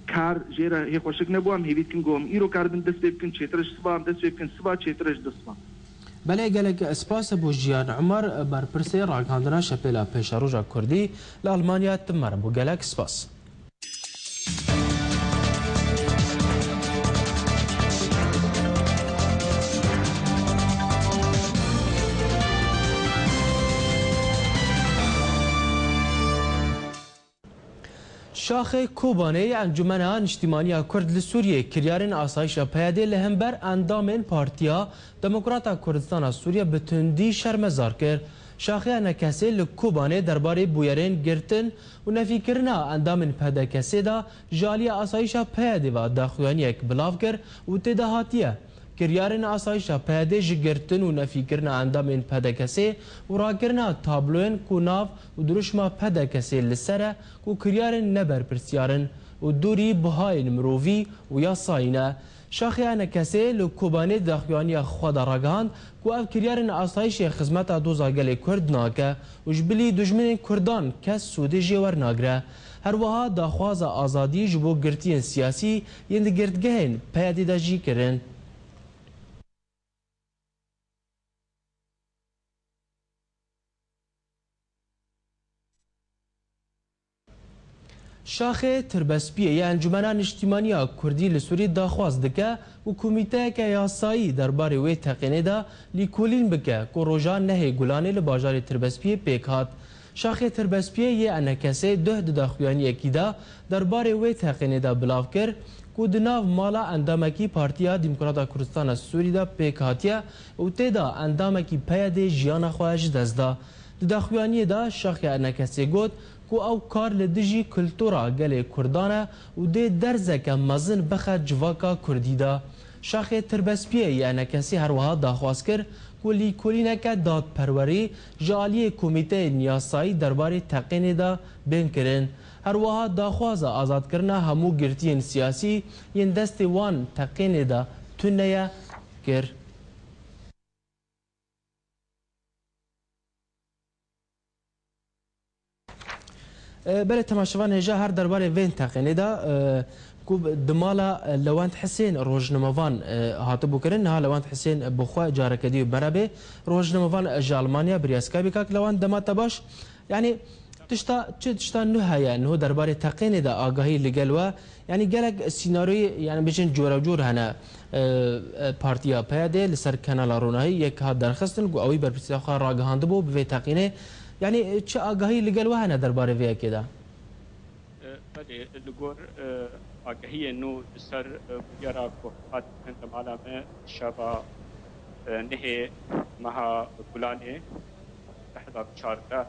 kar jê re hê xweşik nebû. Em hêvî dikin go em îro karibin dest pê bikin, çêtir ji siba em dest pê bikin, siba çêtir ji du siba. Belê, gelek spas bo Jiyan Umar, berpirsê ragihandina Şepêla Pêşeroja Kurdî li Almanya, tim me re bû. Gelek spas. Şaxê Kobanê ya Encûmena Niştîmaniya Kurd li Sûriyê kiryarên asayişa P Y D li hember endamên Partiya Demokrata Kurdistana Sûriye bi tundî şermezar kir. Şaxê ENKSê li Kobanê derbarê bûyerên girtin û nefîkirina endamên PDKSê de ji aliyê asayişa P Y D ve daxuyaniyek bilav kir û tê de hatiye, kiryarên asayişa P Y D ji girtin û nefîkirina endamên PDKSê û rakirina tabloyên ku nav û dirûşma PDKSê li ser e ku kiryarên neberpirsyar in û dûrî bihayên mirovî û yasayî ne. Şaxê ENKSê li Kobanê di daxuyaniya xwe de ragihand ku ev kiryarên asayişê xizmeta doza gelê Kurd nake û ji bilî dijminên Kurdan kes sûdê jê wernagire. Her wiha daxwaza azadiyê ji bo girtiyên siyasî yên di girtgehên P Y D'ê de jî kirin. Şaxê Tirbespiyê ya Encûmena Niştîmaniya Kurdî li Sûrî daxwaz dike ku komîteyeke yasayî derbarê wê teqînê de lîkolîn bike ku roja nehê Gulanê li bajarê Tirbespiyê pêk hat. Şaxê Tirbespiyê yê ENKSê duh di daxuyaniyekî de derbarê wê teqînê de bilav kir ku di nav mala endamekî Partiya Demokrata Kurdistana Sûrî de pêk hatiye û tê de endamekî P Y D'ê jiyana xwe ji dest da. Di daxuyaniyê de şaxê ENKSê got ku ew kar li dijî kultura gelê Kurdan e û dê derzeke mezin bixe civaka Kurdî de. Şaxê Tirbespiyê yê ENKSê her wiha daxwaz kir ku lîkolîneke dadperwerî ji aliyê komîteyên yasayî derbarê teqînê de bên kirin. Her wiha daxwaza azadkirina hemû girtiyên siyasî yên destê wan teqînê de tune ye kir. E, belê temaşevan hêja her derbarê vên teqînê de, e, ku di mala, e, Lewend Hisên rojnamevan, e, hatibû kirin. Niha Lewend Hisên bi xwe careke dî bi me re bê. Rojnamevan ji Almanya bi riya Skypeê. Kak Lewend, dema te baş. Yanî tişta, çi tişta nû heye niho derbarê teqînê de agahî li gel we? Yanî gelek sînaryoyê, yanî bêjin corecor hene, e, e, partiya P Y D li ser kanala Ronahî yek hat derxistin ku ewî berpirsîya xwe ragihandibû bi vê teqînê. Yanî çi agahî li gel we hene derbarê vê yekê de? E, belê, li gor, e, agahiyên nû li ser, e, bûyera ku hat kirin li mala me şeva, e, nehê meha Gulanê du hezar û çardeh,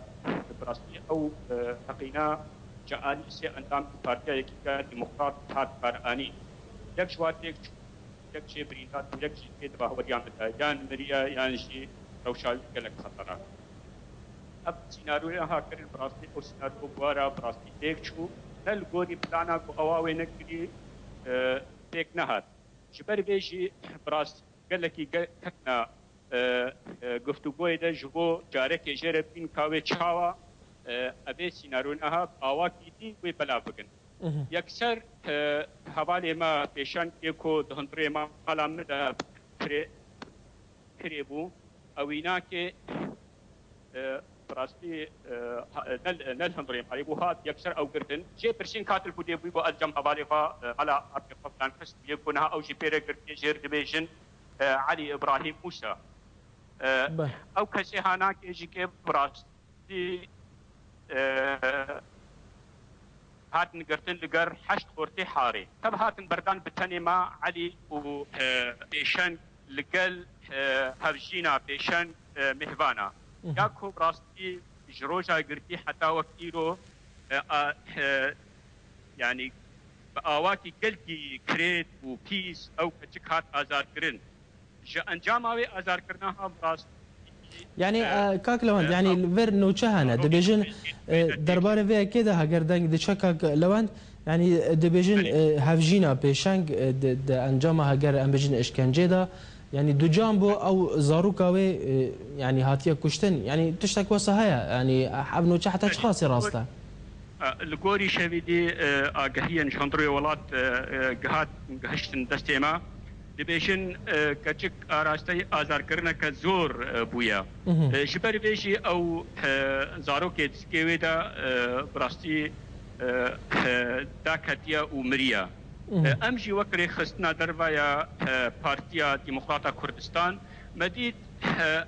bi rastî ew, e, teqîna ji alî sê endamên Partiya Yekîtiya Demokrat hat karanîn. Yek ji wan têk çû, yek jê birîndar bû, yek jî tê di bahweriya min de yan miriye yan jî rewşa wî gelek xeter e. Ev sînaryoya ha kirin bi rastî ew sînaryo bû ra bi rastî têk çû. Ne li gorî plana ku ewa wê nekirî, e, pêk nehat. Ji ber vê jî bi rast gelekî ge-, ketine, e, e, guftûgoyê de ji bo carekê jê re bîn ka wê çawa, e, evê sînaryo neha bi awakî dî wê belav bikin. Mhm. Yekser, e, hevalê me Pêşeng yê ku di hundirê mala min de kirê, kirê bû, ewînakê, e, bi rastî, e, ha, ne, ne li hundirê malê bû, hat yekser ew girtin. Jê pirsîn ka til ku dê bû, got ez cem hevalê xwe, e, mala apê xwe filan kes bûye, ku niha ew jî pê re girtiye jêr dibêjin, e, Elî Îbrahîm Mûsa. E, Be. Ew kesê hanakê jî kê bi rastî, e, hatin girtin li ger heşt xortê harê. Tev hatin berdan bi tenê ma Elî û, e, Pêşeng li gel, e, hevjîna Pêşeng, e, mêhvana. Mhm. Ya ku bi rastî ji roja girtî heta wek îro, e, a, e, yanî bi awakî gelkî kirêt û pîs ew keçik hat azarkirin. Ji encama wê azarkirina ha bi rastî, Yanî, e, e, kak Lewend, e, yanî ew li vir nûçe hene. Dibêjin, e, derbarê vê yekê de heger deng diçe kak Lewend, yanî, e, dibêjin, Belê. e, hevjîna Pêşeng, e, di, di encama heger em bêjin işkencê de, yanî ducan bû ew zaroka wê, e, yanî hatiye kuştin. Yanî tiştek wesa heye. Yanî ev nûçe heta çi Belê. qasî rast e? E, li gorî şevîdî, e, agahiyên ji hundirê welat, e, e, gihat, gihiştin destê me. Dibêjin, e, keçik arasteyî azarkirineke zor, e, bûye. Mhm. E, ji ber vê jî ew, e, zarokê dizikê wê de, e, bi rastî, e, e, daketiye û miriye. Mhm. E, em jî wek rêxistina derve ya, e, Partiya Demokrata Kurdistan, me dît, e,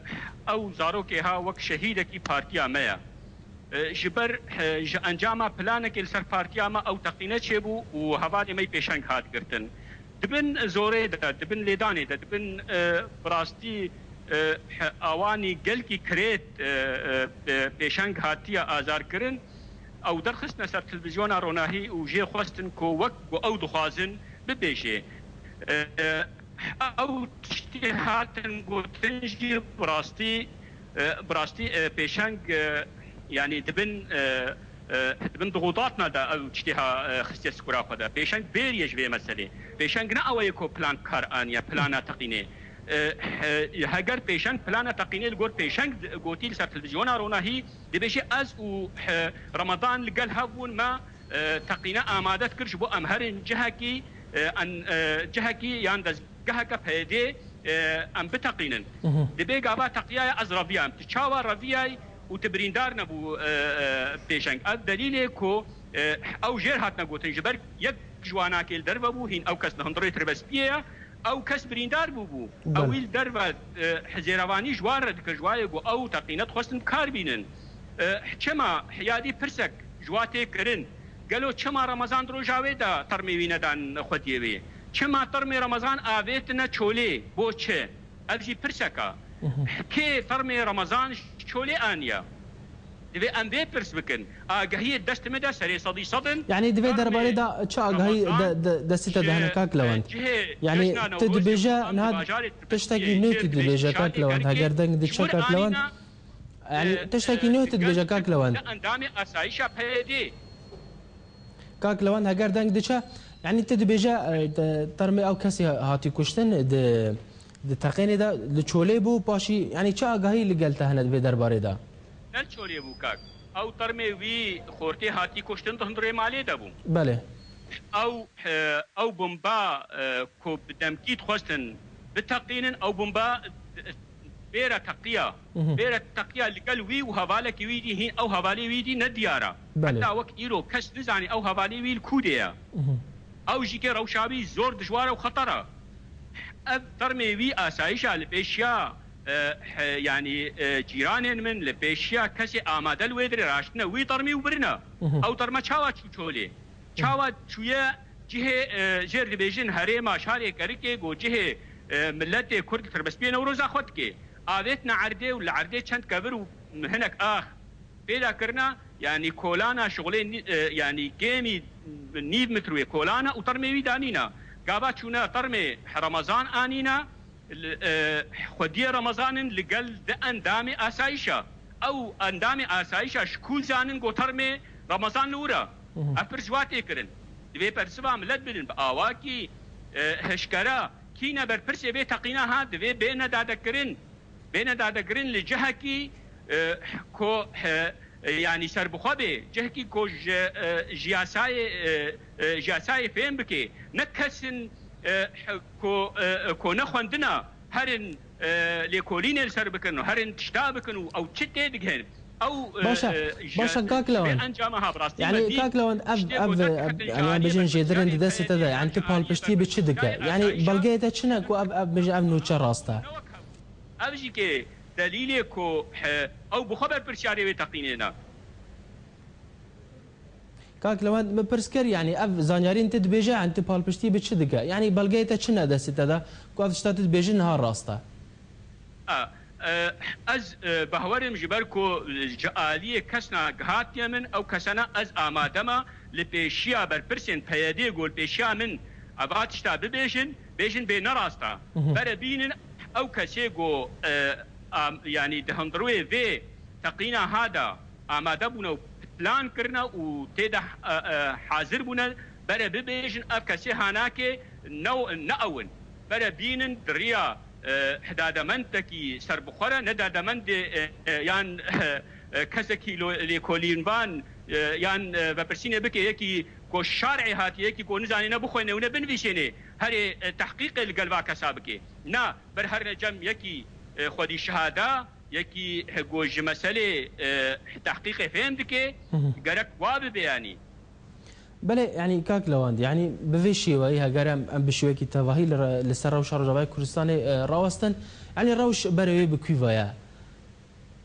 ew zarokê ha wek şehîdekî partiya me ye. E, ji ber, e, ji encama planekê li ser partiya me ew teqîne çêbû û hevalê me yî Pêşeng hat girtin. Di bin zorê de, di bin lêdanê de, di bin, e, bi rastî, e, awanî gelkî kirêt, e, e, e, Pêşeng hatiye azarkirin. Ew derxistine ser televîzyona Ronahî û jê xwestin ku wek ku ew dixwazin bibêje. E, e, Ew tiştê hatin gotin jî bi rastî, e, bi rastî, e, Pêşeng, e, yanî di bin, e, e, di bin dixudatna de ew tiştê ha, e, xistiye sikura xwe de. Pêşeng bêriye ji vê meselê. Pêşeng ne ew ye ku plan kar aniye, plana teqînê. E, e, heger Pêşeng plana teqînê li gor Pêşeng gotî li ser televîzyona Ronahî, dibêje ez û, e, Ramadan li gel hev bûn, me e, teqîne amade dikir ji bo em herin cihekî, e, en, e, cihekî yan dezgeheke P Y D'ê, e, em biteqînin. Mhm. Dibê gava teqiyaya ez reviyam. Tu çawa reviyay û tu birîndar nebû, e, e, pêşeng? Ev delîlê ku, e, ew jêr hatine gotin. Ji ber yek ji wanakê li derve bû, hîn ew kes li hundirê tirbespiyê ye. Ew kes birîndar bûbû. Belê. Ew wî li derve, e, zêrevanî ji wan re dikir, ji wayê ku ew teqîne dixwestin bi kar bînin. E, çima hiyadî pirsek ji wa tê kirin? Gelo çima Remezan di roja wê de termê wî nedan xwediyê wê? Çima termê Remezan avêtine çolê? Bo çi? Ev jî pirsek e. Mhm. Kê termê Remezan ji çolê aniye? Divê em vê pirs bikin. Agahiyê dest me de serê sedî sed in. Yanî divê derbarê de çi agahî de, de, destî te dihene kak Lewend? Yanî tu dibêje niha tiştekî nû tu dibêje kak Lewend. Heger deng diçe kak Lewend. Yanî tiştekî nû tu dibêje kak Lewend. Endamê asayişa P Y D. Kak Lewend, heger deng diçe, yanî tu dibêje, e, te-, termê ew kesî hatî kuştin, di, di teqênê de li çolê bû, paşî, yanî çi agahî li gel te hene di vê derbarê de? Ne li çolê bû kak. Ew termê wî xortê hatî kuştin di hundirê malê de bû. Belê. Ew, e, ew bomba, e, ku bi demkî dixwestin biteqînin, ew bomba, e, bêre teqiya. Mhm. Bêre teqiya li gel wî û hevalekî wî dî, hîn ew hevalê wî dî ne diyar e. Belê. Heta wek îro kes nizanî ew hevalê wî li kû de ye. Mhm. Ew jî ke rewşa wî zor dijwar e û xeter e. Ev termê wî asayişa li pêşiya, e, he, yanî, e, cîranên min, li pêşiya kesê amade li wê dirê raştine wî termî û birine. Mhm. Ew terme çawa çû çolê? Çawa çûye cihê, e, jêr dibêjin herêma şarê Kerikê, ku cihê, e, miletê Kurd li tirbespiyê Newroza xwe dike. Avêtine erdê û li erdê çend kevir û hinek ax pêda kirine, yanî kolana şixulê nî-, e, yanî kêmî nîv mitrûyê kolana û termê wî danîne. Gava çûne termê Remezan anîne, li, e, xwediyê Remezan in li gel di endamê asayişa. Ew endamê asayişa ji ku zanin ku termê Remezan li wir e? Mhm. Ev pirs ji wa tê kirin. Divê persiva milet bidin bi awakî, e, hişkera. Kî ne berpirsê vê teqîna ha divê bêne dadekirin. Bêne dadekirin li cihekî, e, ku, e, yanî serbixwe bê. Cihekî ku ji, e, ji yasayê, e, e, ji yasayê fêm bike. Ne kesin, e, ku, e, ku ne xwendina herin, e, lêkolînê li ser bikin û herin tişta bikin û ew çi tê digihên. Ew, e, Baş e, e, ji Baş e, kak Lewend. Vê encama ha bi rastî Yanî me dî, kak Lewend, ev, tiştê ev, ku e, derketin ji yanî em aliyê bêjin jêdirin di destê te de, yanî tu palpiştî bi çi dike? Yanî belgeyê te çi ne ku ev, ev bêje ev nûçe rast e? Ev jî ke delîlê ku, e, ew bi xwe berpirsiyarê wê teqînê ne. Kak Lewend, min pirs kir, yanî ev zanyarîn tu dibêje, yanî tu palpiştî bi çi dike? Yanî belgeyê te çi ne destê te de ku ev tişta tu dibêjî niha rast e? A, e, ez, e, behwerim ji ber ku ji aliyê kesna gihatiye min, ew kesena ez amade me li pêşiya berpirsên P Y D'ê ku li pêşiya min eva tişta bibêjin, bêjin bê ne rast e. Mhm. Bere bînin ew kesê ku, e, am-, yanî di hundirûyê vê teqîna ha de amade bûne û plan kirine û tê de, e, e, hazir bûne, bere bibêjin ev kesê hanakê ne, ne ew in. Bere bînin di riya, e, dademendekî serbixwe re, ne dademendê, e, e, yan, e, e, kesekî lo-, lêkolînvan, e, yan, e, vepirsînê bike yekî ku şarê hatiye, yekî ku nizanî ne bixwêne û ne binivîsênê, herê, e, tehqîqê li gel va kesa bike. Na, ber herine cem yekî, e, xwedî şehada, yekî, e, ku ji meselê, e, tehqîqê fêm dike, Hı hı. gerek wa bibe yanî. Belê, yanî kak Lewand, yanî bi vê şêweyî heger em, em bi şêwekî tevahî li re-, li ser rewşa Rojavayê Kurdistanê, e, rawestin, yanî rewş berê wê bi kû ve ye?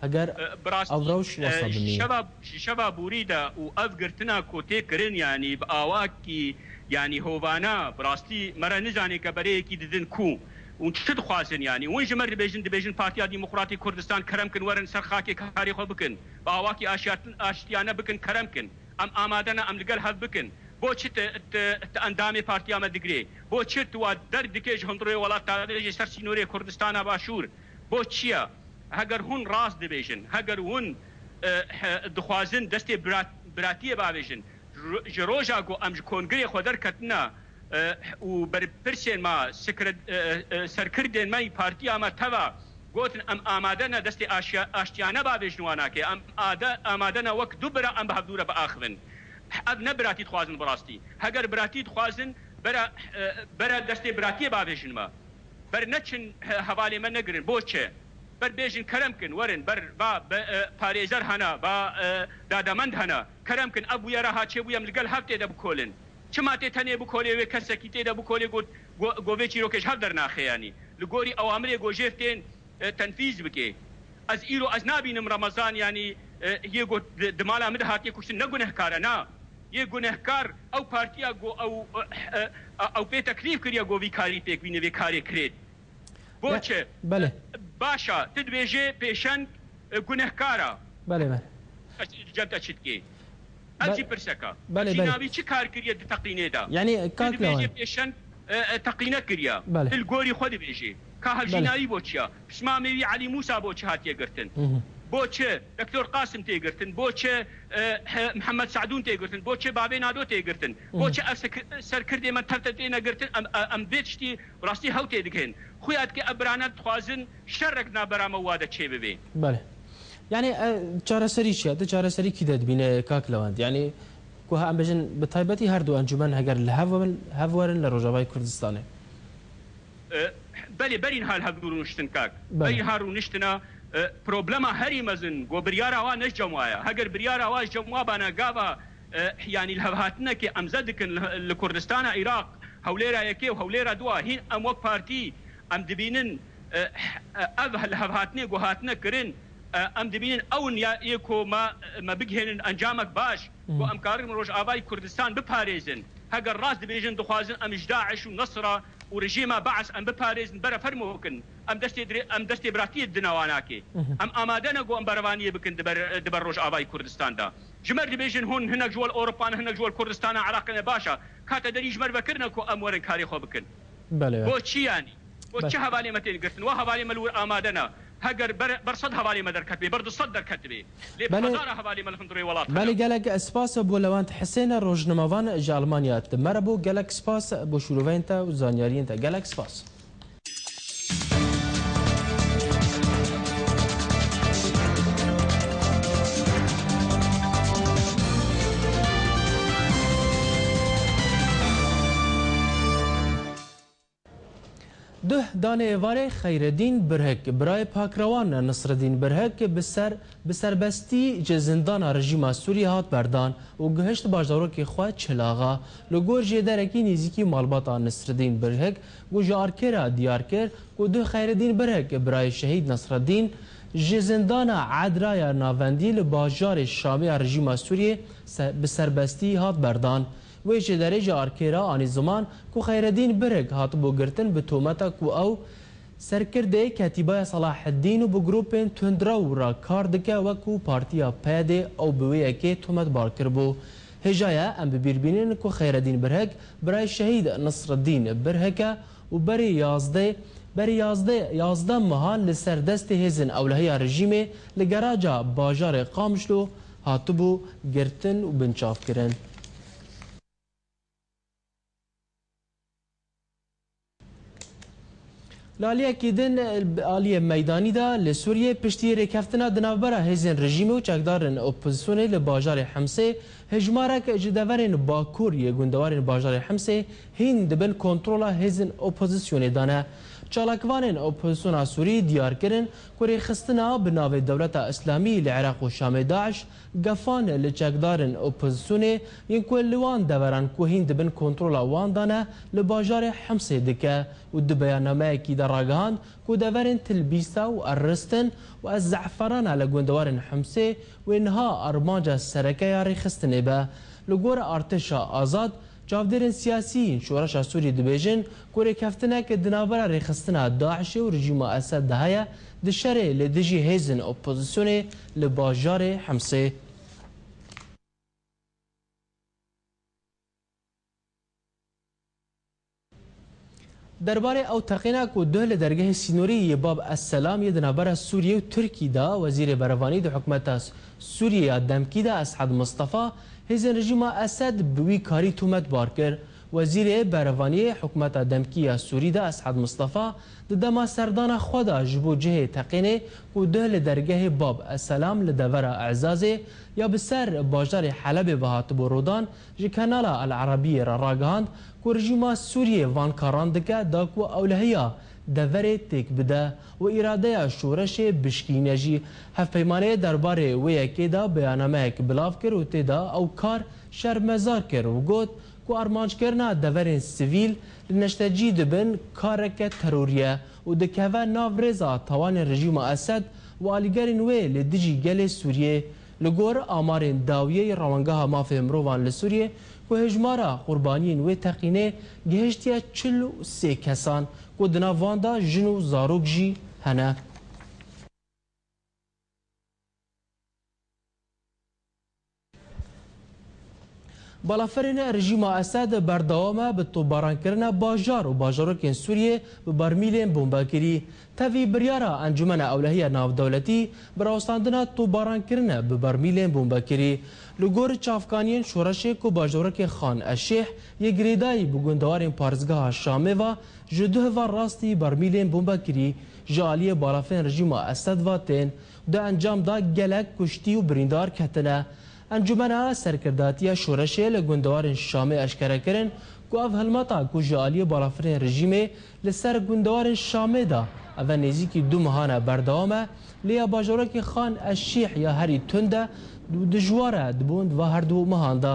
Heger E, bi rastî, ev rewş e, wesa ji binî. şeva, ji şeva borî de û ev girtina ku tê kirin, yanî bi awakî, yanî hovana, bi rastî me re nizanê ke bereyekî didin ku. Hûn çi dixwazin yanî? Hûn ji me re dibêjin, dibêjin Partiya Demokratîk Kurdistan kerem kin werin ser xakê karê xwe bikin. Bi awakî aşiyatin-, aştiyane bikin, kerem kin. Em amade ne, em li gel hev bikin. Bo çi tu, tu, tu endamê partiya me digirê? Bo çi tu wa derdikê ji hundirê welat, ta jî ser sînorê Kurdistana Başûr? Bo çi ye? Heger hûn rast dibêjin, heger hûn, e, he, dixwazin destê birat-, biratiyê bavêjin, ro-, ji roja ku em ji kongirê xwe derketine, e, û berpirsên me sikre-, e, e, serkirdên me yî partiya me teva gotin, em amade ne destê aşiya-, aştiyane bavêjin wanakê, em ade-, amade ne wek du bira em bi hevdû re biaxivin. Ev ne biratî dixwazin bi rastî. Heger biratî dixwazin, bera, e, bera destê biratiyê bavêjin me. Ber neçin he-, hevalê me negirin. Bo çi? Ber bêjin kerem kin, werin, ber va be, e, parêzer hene, va, e, dademend hene. Kerem kin, ev bûyera ha çêbûye em li gel hev tê de bikolin. Çima tê tenê bikolê wê kesekî tê de bikolê got, go, go vê çîrokê ji hev dernaxe yanî. Li gorî ewamirê go jêr tên, e, tenfîz bike. Ez îro ez nabînim Remezan, yanî, e, yê got di, di mala min de hatiye kuştin, ne gunehkar e, na. Yê gunehkar ew partiya ku ew, e, e, ew pê teklîf kiriye ku vî karî pêk bîne, vê karê kirêt. Bo Ya, çi? belê. Baş e, tu dibêjê pêşeng, e, gunehkar e. Belê, belê. Ez li cem te çi dikê? Ev Be-, jî pirsek e. belê, Jî belê. navî çi kar kiriye di teqînê de? Yanî, Tu kak dibêjê Lewand. pêşeng, e, e, teqîne kiriye. Belê. Tu li gorî xwe dibêjê. Ka Belê. hevjînayî bo çi ya? Pismamê wî Elî Mûsa bo çi hatiye girtin? Hı hı. Bo çi Doktor Qasim tê girtin? Bo çi, e, he, Mihemed Sadûn tê girtin? Bo çi Bavê Nado tê girtin? Bo Hı hı. çi ev sek-, serkirdê me tev te têne girtin? Em, em, em vê tiştî rastî hew tê digihên. Xuya dike ev birane dixwazin şerek di navbera me wa de çêbibe. Belê. Yanî, e, çareserî çi ye? Tu çareserî kî de dibîne, kak Lewend? Yanî, ku ha em bêjin, bi taybetî her du encûmen heger li hev werin, hev werin li Rojavayê Kurdistanê. E, belê, berî niha li hev rûniştin, kak. Belê. Berî niha rûniştina, e, problema herî mezin, ku biryara wa ne ji cem wa ye. Heger biryara wa ji cem wa bana gava, e, yanî li hev hatinekê em zed dikin li, li Kurdistana Iraq, Hewlêra yekê û Hewlêra dua, hîn em wek partî em dibînin, e, e, ev li hev hatinê ku hatine kirin, e, em dibînin ew in ya yê ku me, me bigihênin encamek baş, ku Hı. em karin Rojavayê Kurdistan biparêzin. Heger rast dibêjin, dixwazin em ji DAIŞ û Nesra û rejîma Baas em biparêzin, bere fermo bikin. Em destê dirê-, em destê biratiyê didine wan akê. Hı hı. Em amade ne ku em berevaniyê bikin di ber, di ber Rojavayê Kurdistan de. Ji me re dibêjin hûn hinek ji wel Ewropa ne, hinek ji wel Kurdistana Iraqê ne, baş e. Ka te derî ji me re vekirine ku em werin karê xwe bikin. Belê, belê. Bo çi yanî? Bo Belê. çi hevalê me tên girtin? Wa hevalê me li wir amade ne. Heger ber, ber sed hevalê me derketibê, ber du sed derketibê. Lê Belê. bi hezara hevalê me li hundirê welat Belê, hene. gelek spas bo Lewend Hisên, rojnamevan ji Almanya. Te me re bû, gelek spas bo şîroveyên te û zanyariyên te. Gelek spas. Duh danê êvarê Xeyredîn Birhik, birayê pakrewan Nisredîn Birhik bi ser, bi serbestî ji zindana rejîma Sûriyê hat berdan û gihişt bajarokê xwe Çilaxa. Li gor jêderekî nêzîkî malbata Nisredîn Birhik ku ji Arkêra diyar kir ku duh Xeyredîn Birhik, birayê şehîd Nisredîn, ji zindana Edra ya navendî li bajarê Şamê ya rejîma Sûriyê se-, bi serbestî hat berdan. Wê jêderê ji Arkêra anî ziman ku Xeyredîn Birhik hatibû girtin bi tometa ku ew serkirdeyê Ketîbaya Selaheddîn û bi grûpên tundrew re kar dike, wekû Partiya PYDê ew bi wê yekê tometbar kiribû. Hêja ye em bi bîr bînin ku Xeyredîn Birhik birayê şehîd Nisreddîn Birhik e û berê yazdeh, berê yazdeh, yazdeh mehan li ser destê hêzên ewlehiya rejîmê li geraja bajarê Qamişlo hatibû girtin û binçavkirin. Li aliyekî din, aliyê meydanî de li Sûriyê piştî rêkeftina di navbera hêzên rejîmê û çekdarên opozîsyonê li bajarê Himsê, hejmarek ji deverên bakur yê gundewarên bajarê Himsê hîn dibin kontrola hêzên opozîsyonê de ne. Çalakvanên opozîsyona Sûrî diyar kirin ku rêxistina bi navê Dewleta Îslamî li Iraq û Şamê, DAIŞ, gefan li çekdarên opozîsyonê yên ku li wan deveran ku hîn dibin kontrola wan de ne, li bajarê Himsê dike û di beyannameyekî de ragihand ku deverên Tilbîsa û Eristin û Ez Ze'ferana li gundewarên Himsê wê niha armanca sereke ya rêxistinê be. Li gor Artêşa Azad, çavdêrên siyasî yên Şoreşa Sûrî dibêjin ku rêkeftinek di navbera rêxistina DAIŞê û rejîma Esed de heye di şerê li dijî hêzên opozîsyonê li bajarê Himsê. Derbarê ew teqîna ku duh li dergehê sînorî yê Bab Es Selam yê di navbera Sûriyê û Tirkî de Wezîrê Berevanî di hikûmeta Sûriyê ya demkî de Esad Mistefa hêzên rejîma Esed bi wî karî tometbar kir. Wezîrê Berevaniyê Hikûmeta Demkî ya Sûrî de Esad Mistefa di dema serdana xwe de ji bo cihê teqînê ku duh li dergehê Bab Eselam li devera Ezazê ya bi ser bajarê Helebê ve hatibû rodan, ji Kanala El Arabiyê re ragihand ku rejîma Sûriyê van karan dike da ku ewlehiya deverê têk bide û îradeya şoreşê bişkîne jî. Hevpeymanê derbarê wê yekê de beyanameyek bilav kir û tê de ew kar şermezar kir û got ku armanckirina deverên sivîl li neştecî dibin kareke terorî ye û dikeve nav rêza tawanên rejîma Esed û alîgerên wê li dijî gelê Sûriyê. Li gor amarên dawiyê yê Rewangeha Mafê Mirovan li Sûriyê, ku hêjmara qurbaniyên wê teqînê gihiştiye çil û sê kesan, ku di nav wan de jin û zarok jî hene. Balafirên rejîma Esed berdewam e bi topbarankirina bajar û bajarokên Sûriyê bi bermîlên bombakirî. Tevî biryara Encûmena Ewlehiya Navdewletî bi rawestandina topbarankirine bi bermîlên bombakirî. Li gor çavkaniyên şoreşê ku bajarokê Xan Eşêh yê girêdayî bi gundewarên parêzgeha Şamê ve ji duh ve rastî bermîlên bombakirî ji aliyê balafirên rejîma Esed ve tên. Di encam de gelek kuştî û birîndar ketine. Encûmena Serkirdatiya Şoreşê li gundewarên Şamê eşkere kirin ku ev hilmeta ku ji aliyê balafirên rejîmê li ser gundewarên Şamê de eve nêzîkî du mehan e berdewam e, lê ya bajarokê Xan Eşîh ya herî tund e û dijwar e di bo di va her du mehan de.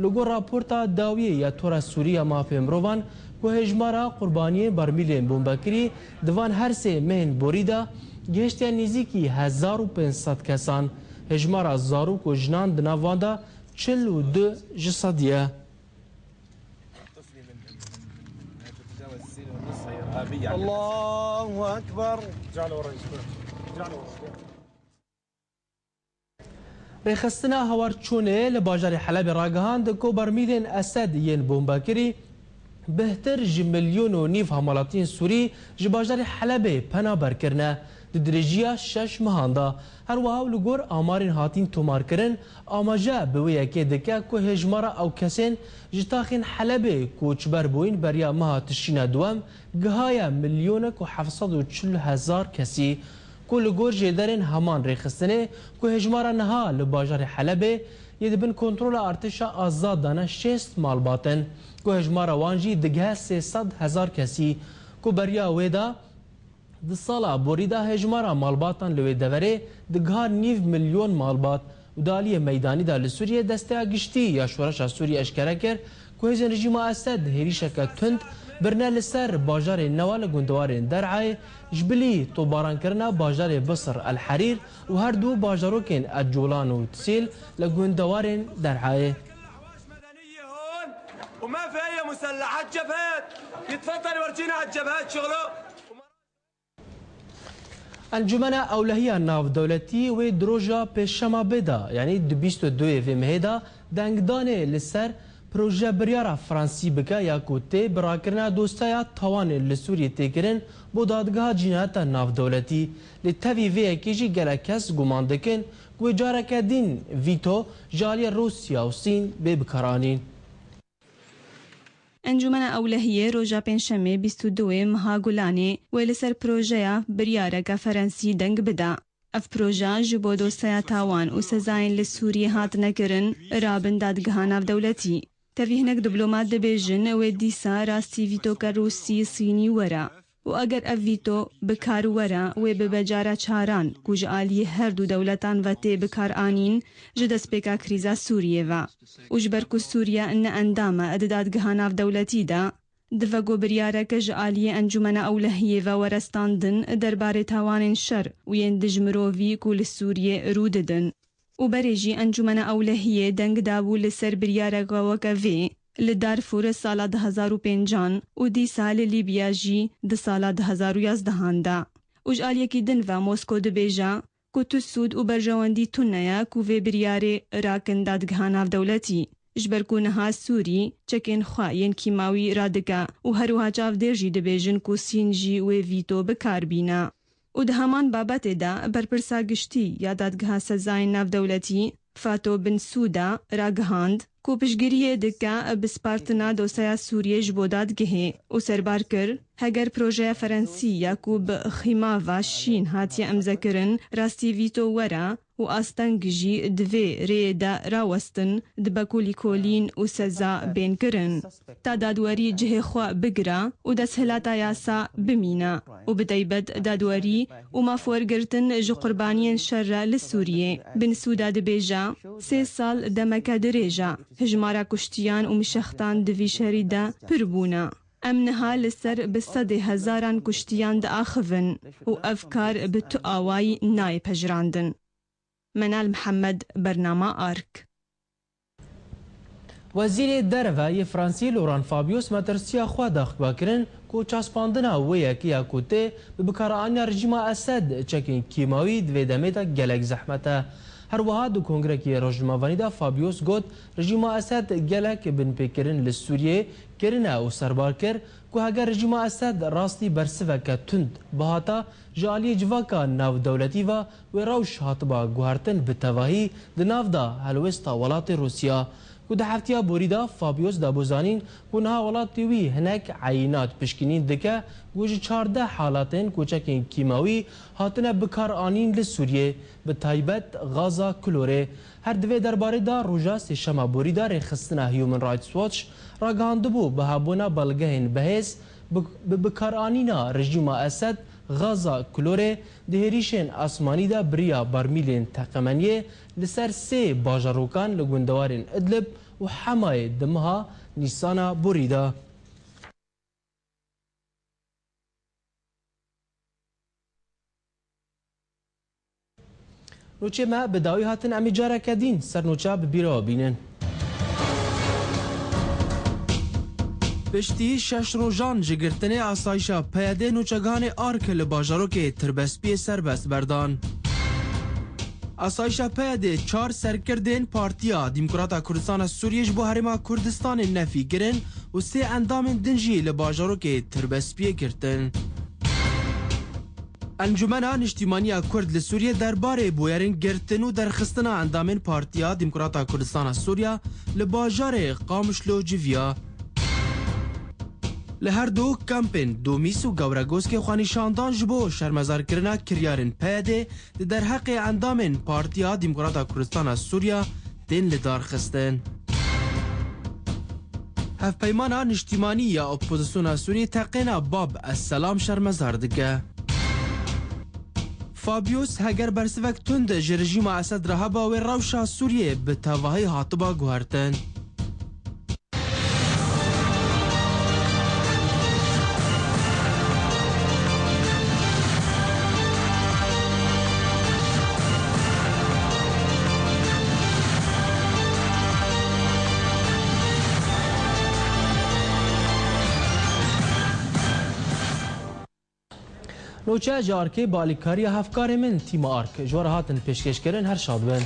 Li gor raporta dawiyê ya Tora Sûrî ya Mafê Mirovan ku hêjmara qurbaniyên bermîlên bombakirî di van her sê mehên borî de gihiştiye nêzîkî hezar û pênc sed kesan. Hêjmara zarok û jinan di nav wan de çil û du ji sedî ye. Allahu Ekber. Rêxistina Hawarçûnê li bajarê Helebê ragihand ku bermîlên Esed yên bombakirî bêhtir ji milyon û nîv hamalatiyên Sûrî ji bajarê Helebê penaber kirine di dirêjiya şeş mehan de. Her wiha û li gor amarên hatîn tomarkirin, amaje bi wê yekê dike ku hêjmara ew kesên ji taxên Helebê koçber bûyîn beriya meha Tişrîna duwem gihaye milyonek û heft sed û çil hezar kesî. Ku li gor jêderên heman rêxistinê ku hêjmara niha li bajarê Helebê yê di bin kontrola artêşa azad de ne şêst malbat in, ku hêjmara wan jî digihe sê sed hezar kesî, ku beriya wê de di sala borî de hêjmara malbatan li wê deverê digiha nîv milyon malbat. Û di aliyê meydanî de li Sûriyê Desteya Giştî ya Şoreşa Sûriyê eşkere kir ku hêzên rejîma Esed hêrîşeke tund birine li ser bajarê newa li gundewarên Der'ayê, ji bilî topbarankirina bajarê Bisr El Herîr û her du bajarokên Ecolan û Tisîl li gundewarên Der'ayê. وما في أي مسلحات جبهات. يتفضل يورجينا على الجبهات شغله. Encûmena Ewlehiya Navdewletî wê di roja Pêşemabê de, yanî di bîst û duyê vê mehê de dengdanê li ser proje biryara Fransî bike ya ku tê bi rakirina dosyaya tawanê li Sûriyê tê kirin bo Dadgeha Cînayeta Navdewletî. Lê tevî vê yekê jî gelek kes guman dikin ku wê careke din vîto ji aliyê Rûsya û Sîn bê bikaranîn. Encûmena Ewlehiyê roja Pêncşemê bîst û duyê meha Gulanê wê li ser projeya biryareke Ferensî deng bida. Ev proje ji bo dosyaya tawan û sezayên li Sûriyê hatine kirin, rabin dadgeha navdewletî. Tevî hinek diplomat dibêjin wê dîsa rastî vîtoke Rûsî Sînî were. Û eger ev vîto bi kar were, wê bibe cara çaran ku ji aliyê her du dewletan ve tê bi kar anîn ji destpêka krîza Sûriyê ve. Û ji ber ku Sûriye ne endam e di dadgeha navdewletî de, dive ku biryareke ji aliyê Encûmena Ewlehiyê ve were standin derbarê tawanên şer û yên dij mirovî ku li Sûriyê rû didin. Û berê jî Encûmena Ewlehiyê deng dabû li ser biryareke weke vê li Darfûr sala du hezar û pêncan û dîsa li Lîbya jî di sala du hezar û yazdehan de. Û ji aliyekî din ve Mosko dibêje ku tu sûd û berjewendî tune ye ku vê biryarê rakin dadgeha navdewletî, ji ber ku niha Sûrî çekên xwe yên kîmawî radike û her wiha çavdêr jî dibêjin ku Sîn jî wê vîto bi kar bîne. Û di heman babetê de berpirsa giştî ya Dadgeha Sezayên Navdewletî Fato Bin Sûda ragihand ku Ku piştgiriyê dike bi spartina dosyeya Sûriyê ji bo dadgehê û serbar kir, heger projeya Ferensî ya ku bi xîmava şîn hatiye emzekirin, rastî vîto were û asteng jî di vê rêyê de rawestin, dibe ku lîkolîn û seza bên kirin. Ta dadwerî cihê xwe bigire û desthilata yasa bimîne û bi taybet dadwerî û mafwergirtin ji qurbaniyên şer re li Sûriyê. Bin Sûda dibêje, sê sal demeke dirêj e. Hijmara kuştiyan û mişextan di vî şerî de pir bûne. Em niha li ser bi sedê hezaran kuştiyan diaxivin û ev kar bi tu awayî nayê pejirandin. Menal Mihemed, Bernama Ark. Wezîrê Derve yê Fransî Laurent Fabius metirsiya xwe daxuya kirin ku çaspandina wê yekê ya ku tê bi bikaranîna rejîma Esed çekên kîmawî di vê demê de gelek zehmet e. Her wiha di kongrekî rojnamevanî de Fabius got, rejîma Esed gelek binpêkirin li Sûriyê kirine û serbar kir ku heger rejîma Esed rastî bersiveke tund bihata ji aliyê civaka navdewletî ve wê rewş hatiba guhertin bi tevahî di nav de helwêsta welatê Rûsya. Ku di heftiya borî de Fabius da bo zanîn ku niha welatê wî hinek eyînat pişkînîn dike ku ji çardeh halatên koçekên kîmawî hatine bikaranîn li Sûriyê, bi taybet gaza klorê. Her di vê derbarê de roja sêşema borî de rêxistina Human Rights Watch ragihandibû bi hebûna belgehên bihêz bi, bi bikaranîna rejîma Esed gaza klorê di hêrîşên asmanî de biriya barmîlên teqemeniyê li ser sê bajarokan li gundewarên Idlib û Hemayê di meha Nîsana borî de. Nûçê me bi dawî hatin, em ê careke dîn ser nûça bi bîra we bînin. Piştî şeş rojan ji girtinê asayişa P Y D nûçeganê Ark li bajarokê Tirbespiyê serbest berdan. Asayişa P Y D çar serkirdên Partiya Demokrata Kurdistana Sûriyê ji bo Herêma Kurdistanê nefî kirin û sê endamên din jî li bajarokê Tirbespiyê girtin. Encûmena Niştîmaniya Kurd li Sûriyê derbarê bûyerên girtin û derxistina endamên Partiya Demokrata Kurdistana Sûriya li bajarê Qamişlo civiya. Li her du kampên Domîs û Gewregoskê xwenîşandan ji bo şermezarkirina kiryarên P Y D di derheqê endamên Partiya Demokrata Kurdistana Sûriya tên lidarxistin. Hevpeymana Niştîmanî ya Opozisyona Sûriyê teqîna Bab es Selam şermezar dike. Fabius heger bersivek tund ji rejîma Esed re heba wê rewşa Sûriyê bi tevahî hatiba guhertin. Nûçe ji Arkê bi alîkariya hevkarê min Tîma Ark ji we re hatin pêşkêşkirin, her şad bin.